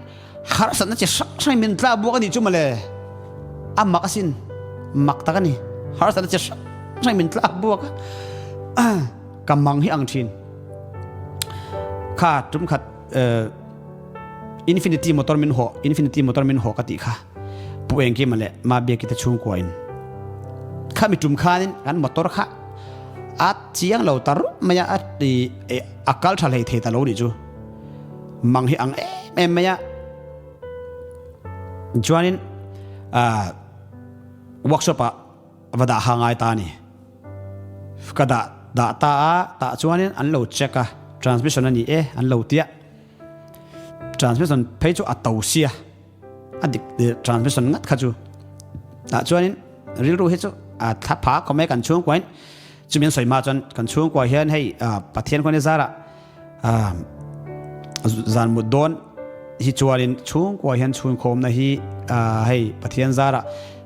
B: Harsatna chi hrang hrangin min tla buak a nih chu mawle. A mak asin, mak tak a ni. Harsatna chi hrang hrangin min tla buak a, ka mang hi ang thin. Kha tum khat Infinity motor min hawh, Infinity motor min hawh ka tih kha Pu Engkima leh Ma Biaki te chhungkua in kha mi tum khanin kan motor kha a chiang lo ta rup mai a, a kal tha hlei thei ta lo nih chu. Mang hi ang em em mai a. Chuanin workshop ah va dah ha ngai ta a ni. Ka dah dah ta a, tah chuanin an lo check a, transmission a ni e an lo tia. Transmission phei chu a to sia. A dik transmission ngat kha chu. Tah chuanin rilru hi chu a thla pha khawp mai kan chhungkuain. Chumi an sawi hma chuan kan chhungkua hian hei Pathian khuan i zarah Zan mut dawn hi chuanin chhungkua hian chhunkhawmna hi hei Pathian zarah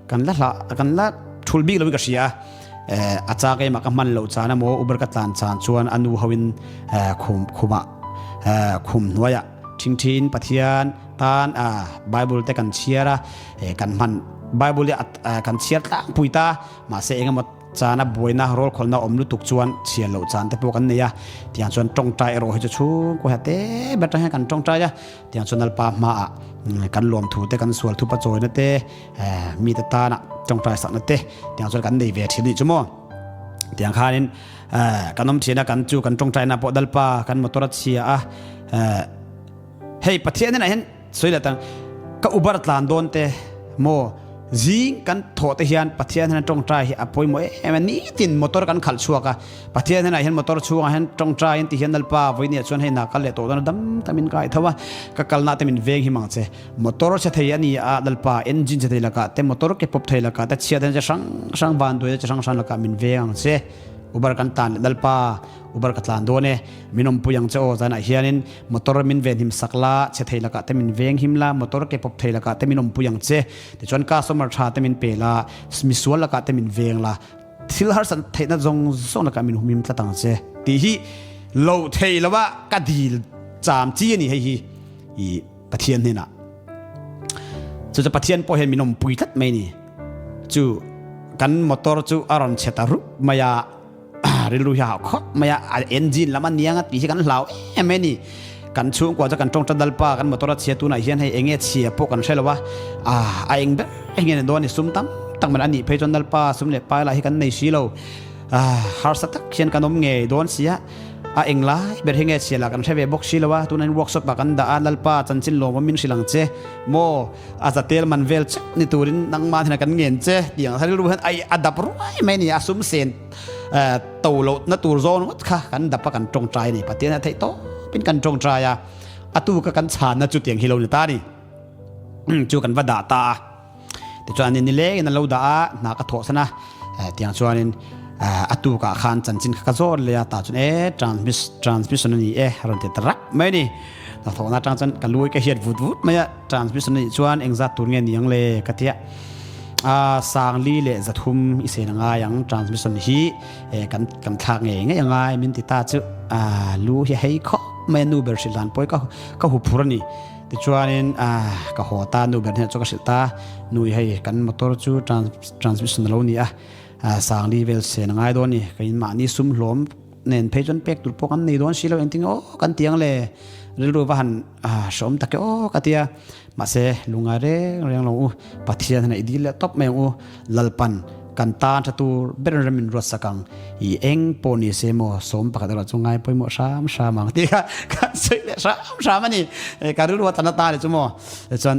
B: kan la hlah kan la thul bik loin ka hria a, a chak ema ka hman loh chan emaw Uber ka tlan chan chuan a nu hoin khum khumah khum hnuaiah thingthin Pathian tan Bible te kan chhiar a, kan hman Bible hi kan chhiar tlangpui ta mahse engemaw Chana buaina rawlkhawlna awm lutuk chuan chhiar loh chan te pawh kan nei a, tiang chuan tawngtai erawh hi chu chhungkaw hian te ber atang hian kan tawngtai a, tiang chuan Lalpa hmaah kan lawmthu te kan sual thupa chawina te mite tana tawngtai sakna te tiang chuan kan nei ve thin a nih chu maw. Tiang khanin kan awm thin a kan chu kan tawngtaina pawh Lalpa kan motor a chhia a, hei Pathian inah hian Sawi leh tang, ka ubar tlan dawn te maw zing kan thawh te hian Pathian hian tawngtai hi a pawimawh em em a, nitin motor kan khalh chhuak a, Pathian hian ah hian motor chhungah hian tawngtai in ti hian Lalpa vawinia chuan hei hna kal leh tawh dawn a dam tam in ka aih tho a, ka kalna te min veng him ang che, motor chhe thei a ni a Lalpa engine chhe thei lakah te motor ke pawp thei lakah te chhiat hian che hrang hrang vanduai te che hrang hrang lakah min veng ang che, ubar kan tlan leh Lalpa ubar ka tlan dawn e, min awmpui ang che aw zanah hianin. Motor min venhim sak la, chhe thei lakah te min venghim la, motor ke pawp thei lakah te min awmpui ang che. Tichuan customer tha te min pe la, misual lakah te min veng la, thil harsat theihna zawng zawng lakah min humhim tlat ang che. Tih hi loh thei lova ka dil cham chi a ni hei hi i Pathian hnenah. Chu chu Pathian pawh hian min awmpui tlat mai a ni. Chu kan motor chu a rawn chhe ta rup mai a. Rilru hi a hauh khawp mai a, a engine lam a niang a tih hi kan hlau em em a ni. Kan chhungkua chu kan tawngta Lalpa kan motor a chhia tunah hian hei enge chhia pawh kan hre lo a, a eng ber eng nge ni dawn ni sum tam tak man a nih phei chuan Lalpa sum leh pai lah hi kan nei si lo, harsa tak hian kan awm ngei dawn si a, a eng lai ber hi nge chhia lah kan hre ve bawk si lo a, tunah hian workshop ah kan dah a, Lalpa chanchin lawmawm min hrilh ang che maw? A zatel man vel chauh ni turin nangmah hian kan ngen che tih ang rilru hian ai a dap ruai mai a ni a sum sen to loh na tur zawn ngawt kha kan dap a kan tawngtai a ni Pathian a theih tawpin kan tawngtai a a tu ka kan chhanna chu tiang hi lo ni ta a ni chu kan va dah ta a tichuan ni nilengin an lo dah a hna ka thawh san a tiang chuanin a tukah khan chanchin kha ka zawt leh a tah chuan e transmission a ni e a rawn ti ta rak mai a ni hnathawhna atang chuan ka lu ka hiat vut vut mai a. Transmission anih chuan engzat tur nge ni ang le ka tia a sangli leh zathum i sen angai ang transmission hi kan kan thlak ngei ngei angai min ti ta chu a lu hi hei khawp mai a nu ber hrilh dan pawh hi ka ka hu phur a ni tichuanin a ka haw ta nu ber hnenah chuan ka hrilh ta nu i hei kan motor chu transmission a lo ni a sangli vel sen angai dawn a ni ka in mahni sum hlawm nen phei chuan pek tur pawh kan nei dawn si lo engtin nge aw kan ti ang le rilru va han hreawm tak e aw ka ti a mahse lungngai reng reng lo u Pathian hian a i dil leh tawp mai ang u Lalpan. Kan tan tha tur ber in ram in ruat sak ang. I eng pawh ni se maw 11 erawh chu ngai pawimawh hram hram ang tih kha kan sawi leh hram hram a ni. Ka rilru a tana ta ni chu maw. Chuan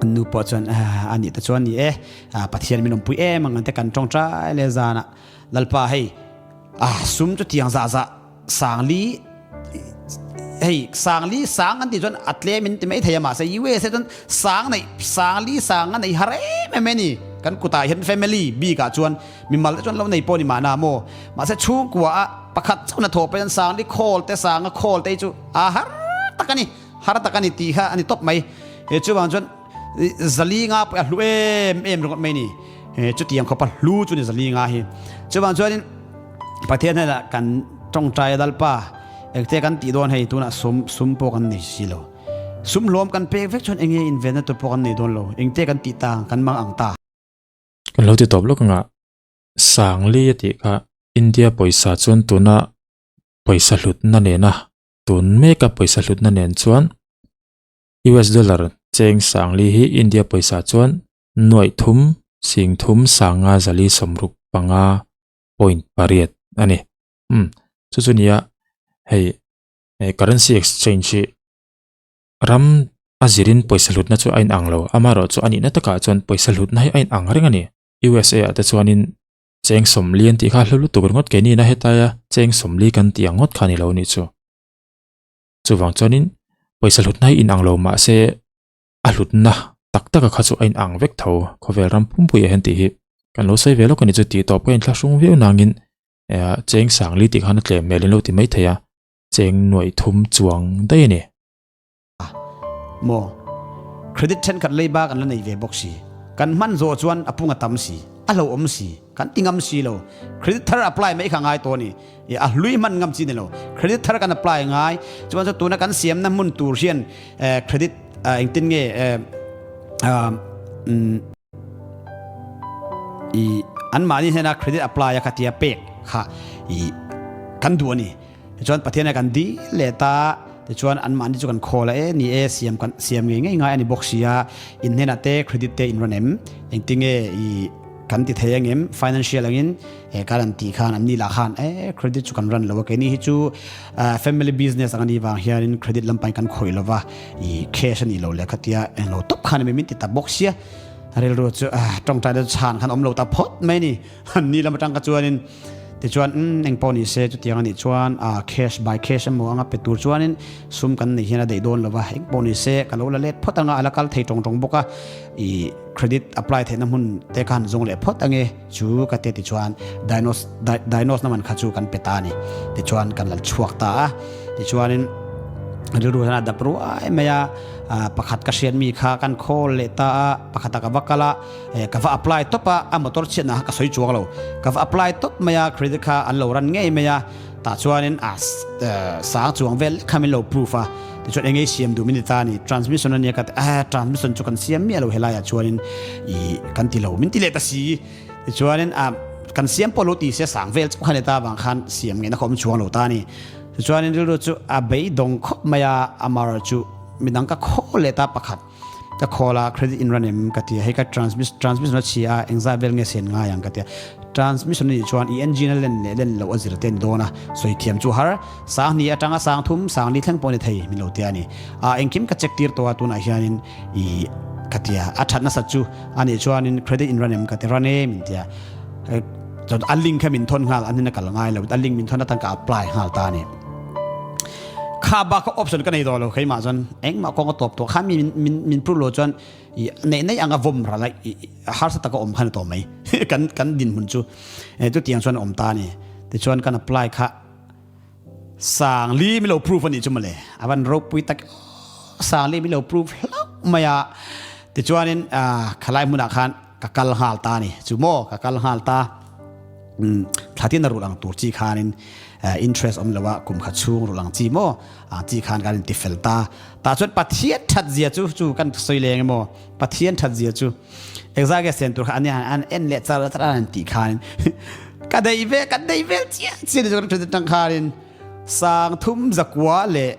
B: an nu pawh chuan a nih te chuan ni e Pathian min awmpui em ang te kan tawngtai leh zanah Lalpa hei sum chu tiang zah zah Sangli hei sangli sang an tih chuan a tlem in ti mai thei a mahse USA chuan sang neih sangli sang a nei har em em a ni kan kutah hian family bik ah chuan mimal te chuan lo nei pawh ni mahna maw mahse chhungkua ah pakhat chauh na thawh pawh hian sangli khawl te sanga khawl te hi chu a har tak a ni har tak a ni tih kha a ni tawp mai he chuvang chuan zali nga pawh a hlu em em ringawt mai a ni chutiang khawpa hlu chu ni zali nga hi chuvang chuanin Pathian hnenah kan tawngtai a Lalpa engte kan tih dawn hei tunah sum sum pawh kan nei si lo sum hlawm kan pek vek chuan enge invenna tur pawh kan nei dawn lo engte kan tih ta kan mang ang ta.
A: Kan lo ti tawp lawk anga Sangli a tih kha India pawisa chuan tuna pawisa hlutna nena tun meka pawisa hlutna nen chuan US dollar cheng Sangli hi India pawisa chuan nuaih thum sing thum sanga zali 65 point pariat a ni. Umm chu chu nia hei currency exchange hi ram a zirin pawisa hlutna chu a inang lo amaherawh chu a nihna takah chuan pawisa hlutna hi a inang reng a ni. USA ah te chuanin cheng 40 an tih kha hlu lutuk ringawt keini ina hetaia cheng 40 kan tih ang ngawt kha a ni lo anih chu. Chuvang chuanin pawisa hlutna hi inang lo mahse a hlutna tak taka kha chu a inang vek tho khawvel ram pumpuiah hian tih hi kan lo sawi ve lawk a ni chu tih tawp ka inthlahrung viau nangin cheng sangli tih khan a tlem hmel in lo ti mai thei a cheng nuaih thum chuang daih a ni.
B: Maw credit thenkhat leiba kan la nei ve bawk si kan hman zawh chuan a pung a tam si a hlauhawm si kan ti ngam si lo credit thar apply mai kha ngai tawh a ni. I a hlui hman ngam chi ni lo. Credit thar kan apply ngai. Chuan chu tuna kan siamna hmun tur hian credit engtin nge i an mahni hnena credit apply a kha tia pek kha i kan duh a ni. Tichuan Pathian a kan dil leh ta tichuan an mahni chu kan khawl a e ni e siam kan siam ngei ngei ngai a ni bawk sia in hnenah te credit te in rawn em engtin nge i kan ti thei angem financial angin He kal an tih khan an ni lah khan eh credit chu kan run lo a keini hi chu family business ang a nih vang hianin credit lampangin kan khawih lo va i cash a nih loh leh khatia englo tawp khan min ti ta bawk sia rilru chu tawngtai na chu chhan khan awm lo ta phawt mai a ni an ni lam atang kha chuanin tichuan umm engpawh ni se chutiang a nih chuan cash by cash emaw anga pe tur chuanin sum kan neih hian a daih dawn lo va engpawh ni se ka lo la let phawt anga a la kal thei tawng tawng bawk a i credit apply theihna hmun te khan zawng leh phawt ange. Chu ka te tichuan diagnose diagnose na man kha chu kan pe ta a ni. Tichuan kan lal chhuak ta a. Tichuanin rilru hian a dap ruai mai a, pakhat ka hriat mi kha kan call leh ta a, pakhat ah ka va kal a, ka va apply tawp a, a motor chhiatna kha ka sawi chuang lo. Ka va apply tawp mai a, credit kha an lo ran ngei mai a, tah chuanin a sang chuang vel lek kha min lo proof a. Tichuan eng ei siam duh min ti ta a ni, transmission a nia ka ti a, transmission chu kan siam miah lo helai ah chuanin ih kan ti lo min ti leh ta si. Tichuanin a kan siam pawh lo ti se sang vel chauh kha ni ta avang khan siam ngeihna kha awm chuang lo ta a ni. Tichuanin rilru chu a beidawng khawp mai a, Amar chu midang ka khawl leh ta pakhat. Ka call a credit in run em ka ti a, hei ka transmission a chhia a engzah vel nge sen ngai ang ka ti a, transmission a nih chuan i engine a len leh len loh a zir te a ni dawn a, sawi thiam chu har, sang hnih atanga sang thum, sang li thleng pawh a ni thei min lo ti a ni. A engkim ka check tir tawh a tunah hianin i ka ti a, a that nasat chu a nih chuanin credit in run em ka ti run e min ti a, chuan a link kha min thawn nghal an in a kal ngai lo, a link min thawn atan ka apply nghal ta a ni. Kha bak kha option ka nei tawh lo keimah chuan engmah kawng a tawp tawh kha mi min min prove lo chuan i neih neih anga vawm ral a i harsa taka awm khan a tawh mai kan kan dinhmun chu chutiang chuan a awm ta a ni tichuan kan apply kha Sangli min lo prove a nih chu mawle a van ropui tak Sangli min lo prove hlauh mai a tichuanin khalai hmunah khan ka kal nghal ta a ni chu maw ka kal nghal ta. Thla tin a rulh ang tur chi khanin interest awm lo a, kum khat chhung rulh ang chi maw ang chi khan kan inti fel ta. Tah chuan Pathian that zia chu chu kan sawi leng emaw Pathian that zia chu exact e sen tur kha ania an en leh char char an tih khanin ka dei ve kan dei vel chiah chiah ni chu kan tang khanin sang thum zakua leh.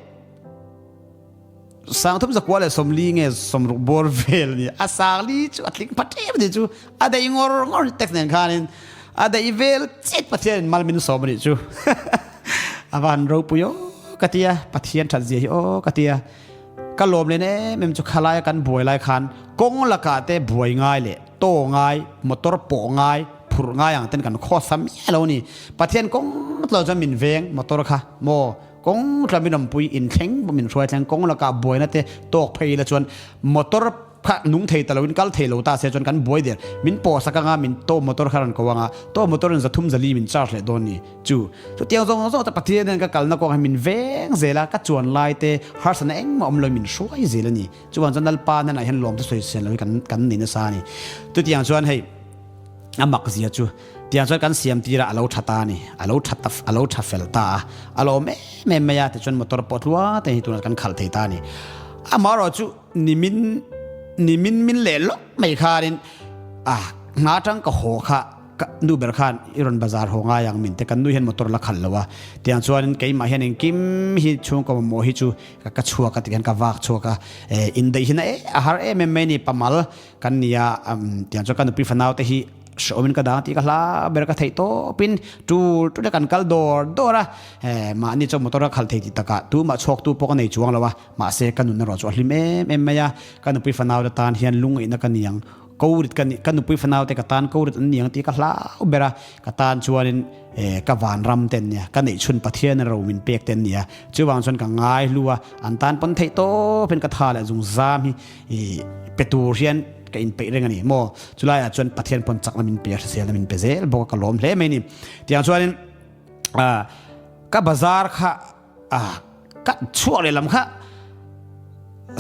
B: Sangthum zakua leh 40 nge 60 bawr vel a ni. A 40 chu a tling pha ṭep a ni chu. A daih ngawr ngawr tax nen khanin a daih vel chet Pathianin mal min sawm a nih chu. A van ropui aw ka ti a, Pathian that zia hi aw ka ti a. Ka lawm len em em chu khalaia kan buai lai khan kawng lakah te buai ngai leh taw ngai, motor pawh ngai, phurh ngai ang ten kan khawsa miah lo a ni. Pathian kawng tlo chuan min veng motor kha maw Kawng tla min awmpui inthleng pawh min hruai thleng kawng lakah buaina te tawk phei ila chuan motor kha nung thei ta loin kal thei lo ta se chuan kan buai der min pawh sak anga min to motor kha rawn ko anga to motor in zathum zali min charge leh dawn ni chu chutiang zawng zawng te Pathian hian ka kalna kawng hi min veng zel a ka chuan lai te harsatna engmah awm loin min hruai zel a ni chuvang chuan Lalpa hnenah hian lawm te sawi sen lo hi kan kan ni nasa a ni chutiang chuan hei A mak zia chu tiang chuan kan siam tir a, a lo tha ta a ni. A lo tha ta, a lo tha fel ta a, a lawm em em mai a, tichuan motor pawh tlua te hi tunah kan khalh thei ta a ni. Amaherawh chu nimin, nimin min leh lawk mai khanin a hna atang ka haw kha ka nu ber khan i rawn bazar haw ngai ang min te kan nu hian motor la khalh lo a, tiang chuanin keimah hian engkim hi chhungkaw mamawh hi chu ka chhuak a tikhian ka vak chhuak a, indaih hi na a har em em mai a ni, pamal Kan nia tiang chuan ka nupui fanau te hi hrehawmin ka dang tih ka hla ber ka theih tawpin tul tul a kan kal dawr dawr a, mahni chuan motor a khal thei tih takah tumah chhuak tu pawh ka nei chuang lo a, mahse ka nun erawh chu a hlim em em mai a, ka nupui fanau te tan hian lungaihna ka ni ang, ko rit ka ni, ka nupui fanau te ka tan ko rit an ni ang tih ka hlau ber a, ka tan chuanin ka vanram te an nia, ka neihchhun Pathian ro min pek te an nia, chuvang chuan ka ngai hlu a, an tan pawn theih tawpin ka tha leh zungzam hi. I pe tur hian ka inpeih reng a ni maw? Chulaiah chuan Pathian pawn chakna min pe a, hriselna min pe zel bawk a, ka lawm hle mai a ni. Tiang chuanin ka bazar kha ka chhuak leh lam kha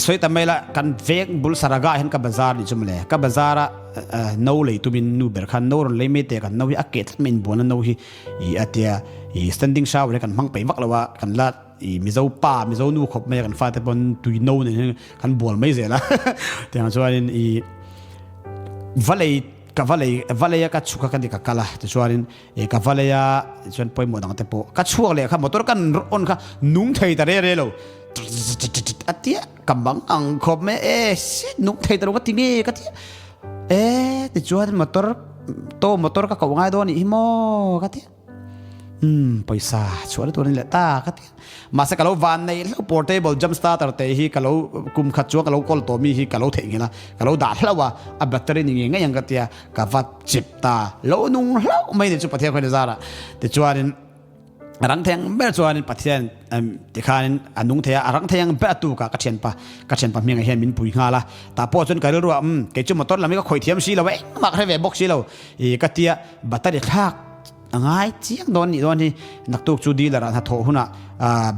B: sawi ta mai la, kan veng bul Saraga ah hian ka bazar ni chu mawle. Ka bazar a no lei tumin nu ber khan no rawn lei mai teh kan no hi a keh tlat mai inbualna no hi i a tia i standing shower hi kan hmang peih vak lo a, kan la I Mizo pa, Mizo nu khawp mai a kan fate pawn tui no nen hian kan bual mai zel a. Tiang chuanin i valei ka valei valei a ka chhuk a ka ni ka kal a tichuanin i ka valei a chuan pawimawh dang te pawh ka chhuak leh kha motor kan on kha nung thei ta re re lo a tia ka mang ang khawp mai e shit nung thei ta lo ka ti nge ka tia e tichuan motor to motor ka koh ngai dawn anih hi maw ka tia. Umm pawisa chhuah na tur a ni leh ta ka ti a. Mahse ka lo van nei hlauh portable jump starter te hi ka lo kum khat chuan ka lo kawl tawh mi hi ka lo theihnghilh a, ka lo dah hlauh a, a battery ni ngei ngei ang ka ti a, ka va chip ta lo nung hlauh mai ni chu Pathian khawi ni zar ah tichuanin a rang thei ang ber chuanin Pathian tikhanin a nung thei a, a rang thei ang ber a tuk a ka thianpa ka thianpa hmingah hian min pui nghal a, tah pawh chuan ka rilru ah umm kei chu motor lam hi ka khawih thiam si lo a engmah ka hre ve bawk si lo ih ka ti a battery thlak A ngai chiang dawn nih dawn hi naktuk chu dealer ah hnathawh hunah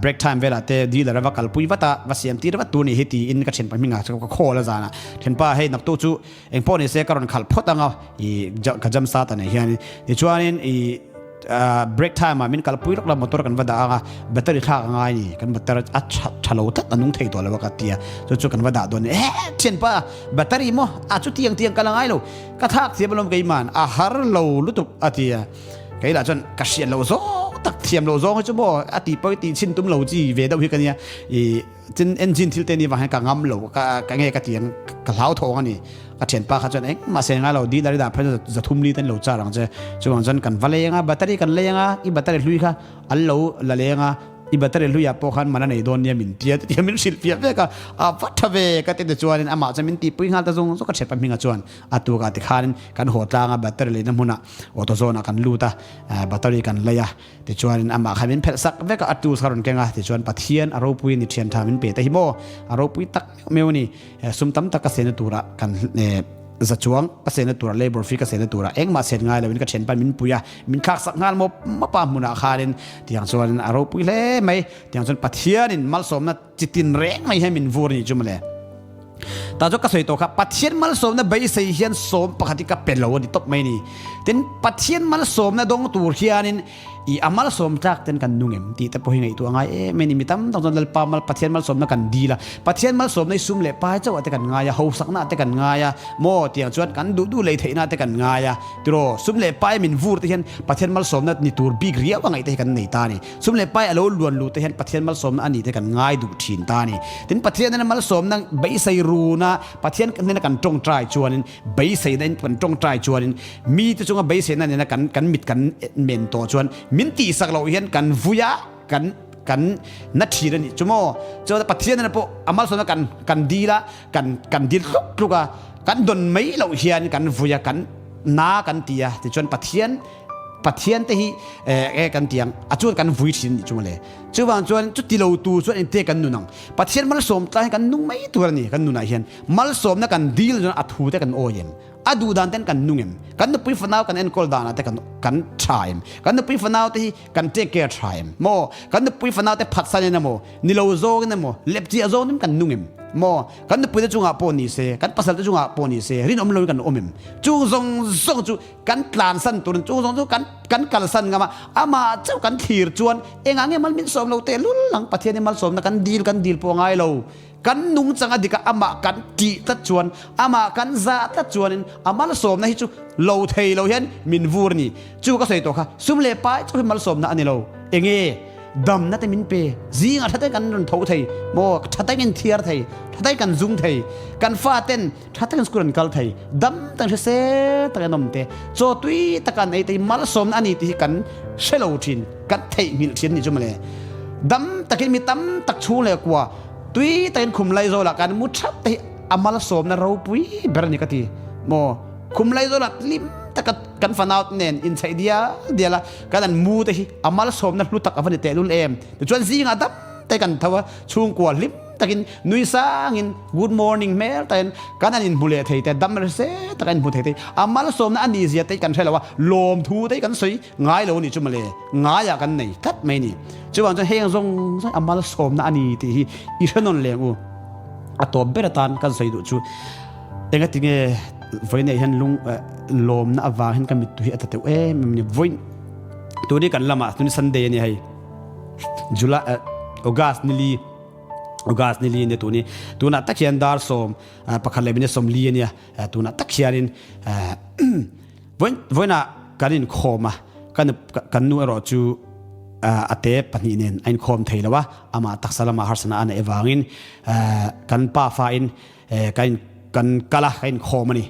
B: break time velah te dealer a va kalpui vat a, va siam tir vat tur nih hi tiin ka thianpa hmingah chuan ka call a zanah thianpa hei naktuk chu engpawh ni se ka rawn khalh phawt ang a ih ka jam start a nei hian tichuanin ih break time ah min kalpui lawk la motor kan va dah ang a battery thlak a ngai ni kan battery a tha tha lo tlat a nung thei tawh lo a ka ti a chu chu kan va dah dawn ni eh thianpa battery maw a chutiang tiang ka la ngai lo Ka thlak thiam alawm keiman a har lo lutuk a ti a, kei lah chuan ka hriat loh zawng tak thiam loh zawng hi chu maw a tih pawh hi tih chhin tum lo chi ve deuh hi ka nia, ih tin engine thil te ni vang hian ka ngam lo ka ka nge ka ti ang ka hlau thawng a ni, ka thianpa kha chuan engmah se ngai lo dealer i dah phei chuan zathum li te an lo char ang che, chuvang chuan kan va lei ang a battery kan lei ang a i battery hlui kha an lo la leng a. I battery hluiah pawh khan man a nei dawn nia min tia ti min hrilh fiah vek a, a va tha ve ka ti tichuanin amah chuan min tihpui nghal ta zung zung ka thianpa hmingah chuan a tukah tikhanin kan haw tlang a battery leina hmunah auto zone ah kan lut a battery kan lei a tichuanin amah khan min phelh sak vek a a tools kha rawn keng a tichuan Pathian a ropui ni thian tha min pe te hi maw a ropui tak meuh meuh a ni sum tam tak ka sehna turah kan Za chuang ka sehna turah labour fee ka sehna turah engmah set ngai loin ka thianpa min pui a, min thlak sak nghal mawp mawp a hmunah khanin tiang chuanin a ropui hle mai. Tiang chuan Pathianin malsawmna chitin reng mai hian min vur a nih chu mawle. Tah chuan ka sawi tawh kha, Pathian malsawmna beisei hian sawm pakhat hi ka pe lo a ni tawp mai a ni. Tin, Pathian malsawmna dawng tur hianin i a malsawm tlak ten kan nung em tih te pawh hi ngaihtuah a ngai em a ni. Mi tam tak chuan Lalpa mal Pathian malsawmna kan dil a, Pathian malsawmna hi sum leh pai chauh ah te kan ngai a, hausakna ah te kan ngai a, maw tiang chuan kan duh duh lei theihna ah te kan ngai a, tiraw sum leh pai min vur te hian Pathian malsawmna ni tur bik riau a ngaih te hi kan nei ta a ni. Sum leh pai a lo luan luh te hian Pathian malsawmna a ni te kan ngai duh thin ta a ni. Tin, Pathian hnena malsawmna beisei runa Pathian hnena kan tawngtai chuanin, beiseina in kan tawngtai chuanin, mite chunga beiseina nena kan kan mit kan men tawh chuan min tihsak loh hian kan vui a, kan kan na thin a nih chu maw. Chuan Pathian hnena pawh a malsawmna kan kan dil a, kan kan dil tluk tluk a, kan dawn mai loh hian kan vui a, kan na kan ti a, tichuan Pathian Pathian te hi eh kan ti ang a chuan kan vui thin nih chu mawle. Chuvang chuan chuti lo tu chuan engte kan nun ang. Pathian malsawm tlai hian kan nung mai tur a ni kan nunah hian. Malsawmna kan dil chuan a thu te kan awi em? A duh dan ten kan nung em? Kan nupui fanau kan enkawl danah te kan kan tha em? Kan nupui fanau te hi kan take care tha em? Maw kan nupui fanau te phatsan in emaw ni lo zawngin emaw lepchiah zawngin kan nung em? Maw kan nupui te chungah pawh ni se kan pasal te chungah pawh ni se rinawm loin kan awm em? Chung zawng zawng chu Kan tlansan turin chung zawng chu kan kan kalsan ngam a, amah chauh kan thlir chuan engah nge mal min sawm lo tehlul ang, Pathian hi malsawmna kan dil kan dil pawh a ngai lo. Kan nungchang a dik a, amah kan tih tlat chuan, amah kan zah tlat chuanin a malsawmna hi chu lo thei lo hian min vur a ni. Chu ka sawi tawh kha, sum leh pai chauh hi malsawmna a ni lo. Enge damna te min pe, zingah tha takin kan rawn tho thei maw, tha takin kan thiar thei, tha takin kan zung thei, kan faten, Tha takin school an kal thei, dam takin hrisel takin an awm te, chaw tui taka an ei te hi malsawmna a ni tih hi kan hre lo thin, kan theihnghilh thin a nih chu mawle. Dam takin mi tam tak chhung leh kua tui takin khum Laizawlah kan mu thap te hi a malsawmna ropui ber a ni ka ti. Maw khum Laizawlah hlim taka kan fanau te nen inchheih dial dial a kan an mu te hi a malsawmna hlu tak a va ni tehlul em. Tichuan zingah dam te kan tho a, chhungkua hlim takin nui sangin good morning hmel takin kan an inhmu leh thei te, dam rese taka inhmu thei te, a malsawmna a nih zia te kan hre lo a, lawmthu te kan sawi ngai lo a nih chu mawle, ngaiah kan nei tlat mai a ni. Chuvang chuan heng zawng zawng a malsawmna a ni tih hi i hre nawn leng u. A tawp ber atan kan sawi duh chu engatinge vawiinah hian lung lawmna avang hian ka mittui hi a ta teuh em em a ni. Vawiin tuni kan lamah tuni Sunday a ni hei. July eh, August nili August nili ni tuni tunah tak hian dar sawm eh, pakhat leh minute sawmli ania eh, tunah tak hianin eh, vawiin vawiinah kan inkhawm a kan kan nu erawh chu eh, a te pahnih nen a inkhawm thei lo a amah taksa lamah harsatna a neih avangin eh, kan pafa in eh, kan in kan kal a kan inkhawm a ni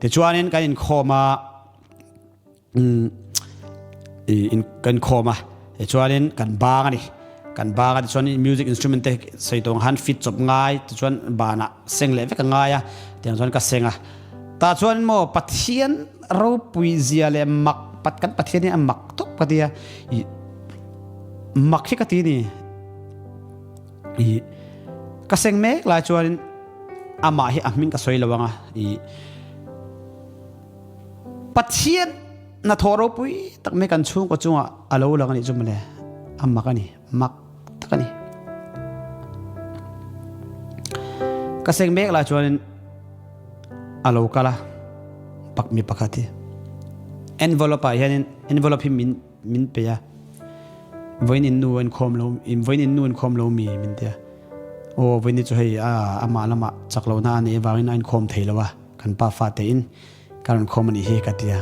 B: tichuanin kan inkhawm a kan khawm a tichuanin kan bang a ni kan bang a tichuan music instrument te sawi tawng han fit chawp ngai tichuan banah seng leh vek a ngai a tiang chuan ka seng a tah chuan maw Pathian ropui zia leh mak pat kan Pathian hi a mak tawp ka ti a ih mak hi ka ti ni ih ka seng mek lai chuanin amah hi a hming ka sawi lo ang a ih. Pathian hnathawh ropui tak mai kan chhungkaw chungah a lo lang a nih chu mawle, a mak a ni, mak tak a ni. Ka seng mek lai chuanin a lo kal a, pak mi pakhat hi envelope ah hianin envelope hi min min pe a, vawiin in nu inkhawm lo vawiin in nu inkhawm lo mi min ti a, aw vawiin hi chu hei a amah lamah chak lohna a neih avangin a inkhawm thei lo a. Kan pa fate in ka rawn khawm a nih hi ka ti a,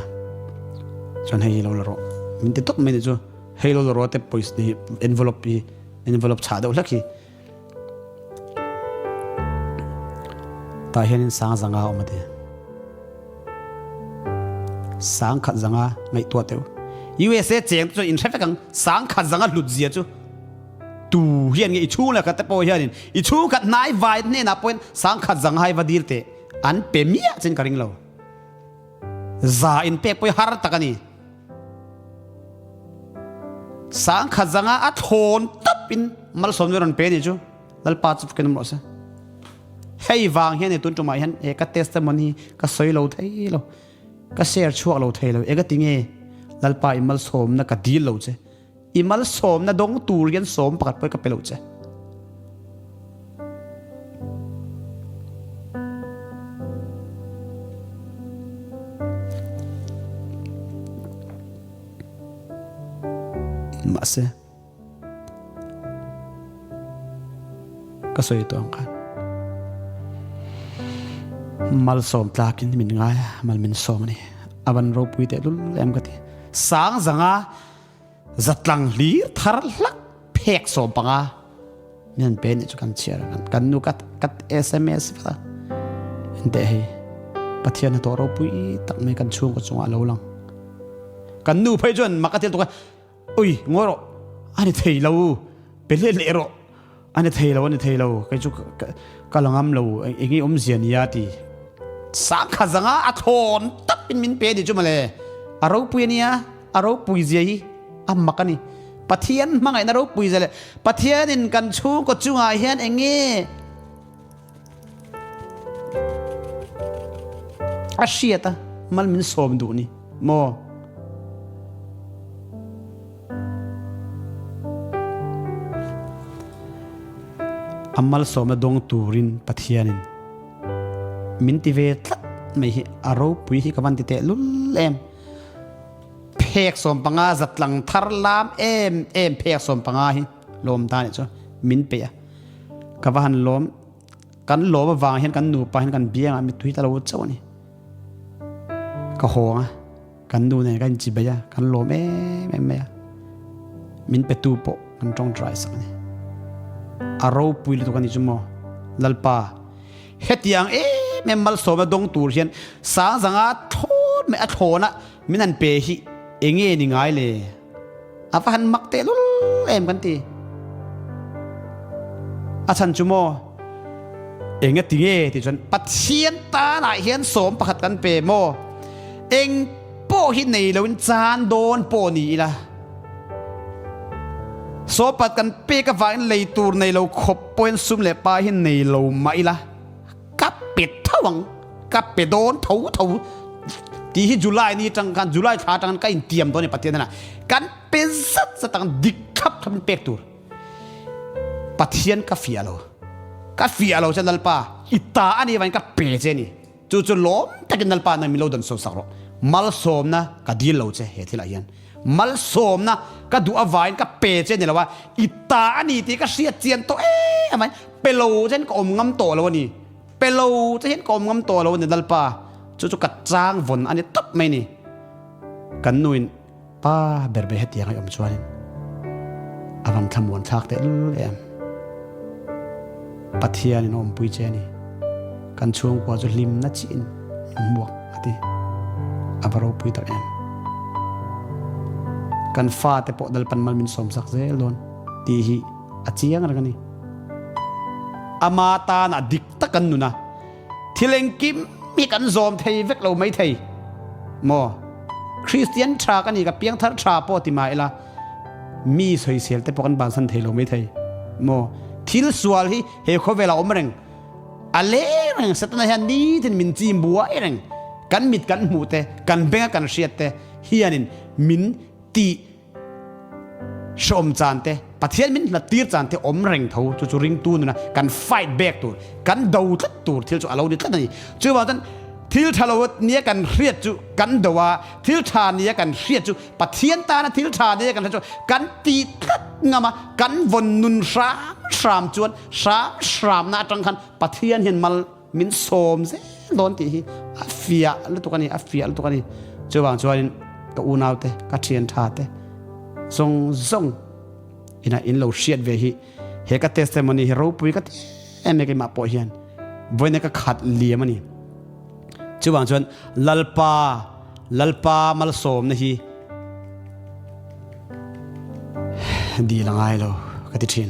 B: chuan hei hi lo la rawh min ti tawp mai nih chu, hei lo la rawh te pawisa hi envelope hi envelope chhah deuh hlek hi tah hianin sang zanga a awm a ti, sang khat zanga ngaihtuah teuh USA cheng te chuan in hre vek ang sang khat zanga hlut zia chu. Tu hian nge i chhung leh khat te pawh hianin i chhung khat hnai vai hnenah pawhin sangkhat zang hai va dil teh an pe miah chin ka ring lo. Za in pek pawh hi har tak a ni. Sangkhat zanga a thlawn tawp in malsawm chu rawn pe ni chu Lalpa chu fakin awm rawh se. Hei vang hian tun tumah hian he ka testimony ka sawi lo thei lo. Ka share chhuak lo thei lo. Ega tinge Lalpa i malsawmna ka dil lo che. I malsawmna dawng tur hian sawm pakhat pawh ka pe lo che. Mahse, ka sawi tawh ang khan malsawm tlakin min ngai a, mal min sawm a ni. A van ropui teh lul em ka ti. Sang zanga zatlang hlir thar hlak phek 15 min han pe nih chu kan chhiar a, kan nu ka ka sms vat a, enteh hei Pathian hnathawh ropui tak mai kan chhungkaw chungah a lo lang. Kan nu phei chuan mak a ti lutuk a, Ui, ngawi rawh, a ni thei lo, pe let leh rawh, a ni thei lo, a ni thei lo, kei chu ka la ngam lo, eng nge awmzia nia ti. Sangkha zanga a thlawn tak in min pe nih chu mawle, a ropui a nia, a ropui zia hi a mak a ni. Pathian hmangaihna ropui zia leh Pathianin kan chhungkaw chungah hian eng nge A hriat a, mal min sawm duh ni maw? A malsawmna dawng turin Pathianin min ti ve tlat mai hi a ropui hi ka van ti teh lul em. Phek 15 zatlang thar lam em em phek 15 hi lawm ta nih chu min peih a. Ka va han lawm, kan lawm avang hian kan nupa hian kan biangah mittui ta lo chauh a ni. Ka hawng a, kan nu nen kan inchibei a, kan lawm em em mai a. Min petu pawh kan tawngtai sak a ni. A ropui lutuk a ni chu maw Lalpa, hetiang em em malsawmna dawng tur hian Sangzanga thlawn mai a thlawna min han pe hi enge ni ngai le? A va han mak teh lul em kan ti. A chhan chu maw? Eng a ti nge tih chuan Pathian tanah hian 11 kan pe maw? Eng pawh hi nei loin chan dawn pawh ni ila. Sawpat kan pek avangin lei tur nei lo khawp pawhin sum leh pa hi nei lo mah ila. Ka pe tho ang, ka pe dawn tho tho tih hi July ni atang khan, July thla atang khan ka intiam dawn a ni Pathian hnenah. Kan pe zat zat ang, dik thlap thlap in pek tur. Pathian ka fiah lo, ka fiah lo che Lalpa, i ta a nih avangin ka pe che a ni. Chu chu lawm takin Lalpa nang min lo dawn sawmsak rawh. Malsawmna ka dil lo che he thilah hian. Malsawmna ka duh avangin ka pe che ni lo a, i ta a ni tih ka hriat chian tawh em avangin pe lo che hian ka awm ngam tawh lo a ni. Pe lo che hian ka awm ngam tawh lo a ni Lalpa. Chu chu ka chang vawn a ni tawp mai ni. Kan nuin Pa ber ber hetiang a awm chuanin a van thlamuan thlak teh lul em. Pathianin a awmpui che a ni. Kan chhungkua chu hlimna chiin min hmuak a ti. A va ropui tak em. Kan fate pawh Lalpan mal min sawmsak zel dawn tih hi a chiang reng a ni. Ama tana dik tak kan nun a. Thil engkim hi kan zawm thei vek lo mai thei maw? Kristian tha ka ni, ka piangthar tha pawh ti mah ila, mi sawisel te pawh kan bansan thei lo mai thei maw? Thil sual hi he khawvelah awm reng, a leng reng, Setana hian nitin min chim buai reng, kan mit kan hmuh te, kan benga kan hriat te hianin min tih Hreawm chan te, Pathian min hlat tir chan te awm reng tho, chu chu ringtu nuna kan fight back tur, kan do tlat tur thil chu a lo ni tlat a ni. Chuvang chuan thil tha lo nia kan hriat chu kan do a, thil tha nia kan hriat chu Pathian tana thil tha nia kan hriat chu kan ti tlat ngam a, kan vawn nun hram hram chuan hram hramna atang khan Pathian hian mal Min sawm zel dawn tih hi a fiah lutuk a ni, a fiah lutuk a ni. Chuvang chuanin ka unaute, ka thian tha te zawng zawng ina in lo hriat ve hi he ka testimony hi ropui ka ti em em keimah pawh hian vawiin ka khat liam a ni. Chuvang chuan Lalpa, Lalpa malsawmna hi dil a ngai lo ka ti thin.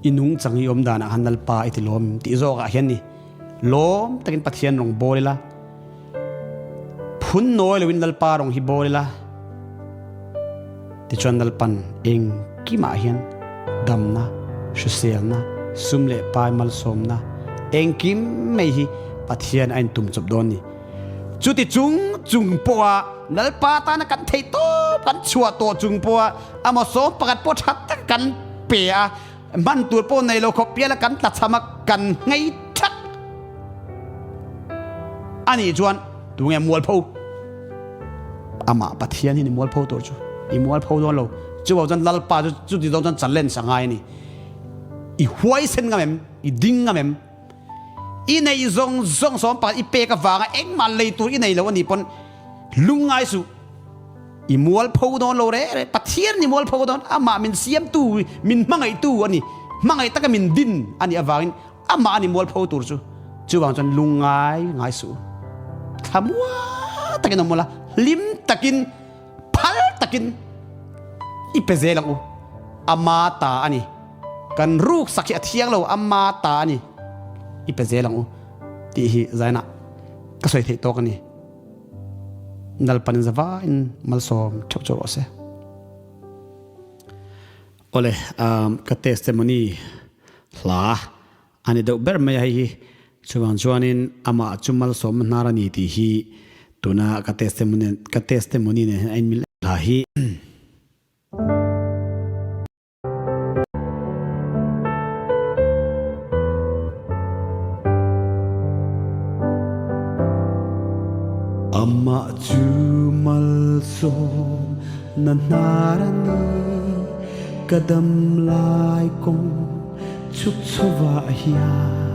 B: I nungchang i awm danah khan Lalpa i ti lawm tih zawkah hian ni lawm takin Pathian rawng bawl ila, phun nawi loin Lalpa rawng hi bawl ila, tichuan Lalpan engkimah hian damna, hriselna, sum leh pai malsawmna engkim mai hi Pathian a intum chawp dawn ni. Chuti chung chung pawha Lalpa tana kan theih tawp kan chhuah tawh chung pawha Amaw 11 pawh tha tak kan pe a, hman tur pawh nei lo khawp piala kan tlachham a, kan nghei thak a nih chuan tunge mualpho? Amah Pathian hi ni mualpho tur chu i mualpho dawn lo. Chuvang chuan Lalpa chu chuti zawng chuan challenge a ngai a ni. I huaisen ngam em? I ding ngam em? I nei zawng zawng sawm pakhat i pek avanga engmah lei tur i nei lo a nih pawn lungngai suh. I mualpho dawn lo reh reh. Pathian i mualpho dawn. Amah min siamtu, min hmangaihtu a ni. Hmangaih taka min din a nih avangin amah a ni mualpho tur chu. Chuvang chuan lungngai ngai suh. Thlamua takin awm ula, hlim takin, phal takin i pe zel ang u. Ama ta a ni. Kan ruksak hi a thiang lo, ama ta a ni. I pe zel ang u tih hi zainah ka sawi theih tawk a ni. Nalpanin zavain malsawm theuh chu rawh se. Awle, ka testimony hla a ni deuh ber mai a hei hi. Chuvang chuanin amah chu malsawmna hnar a ni tih hi tuna ka testimony ka testimony nen hian a inmil hla hi. Amah chu malsawm na hnar a ni, ka dam lai kawng chhuk chhovah hian.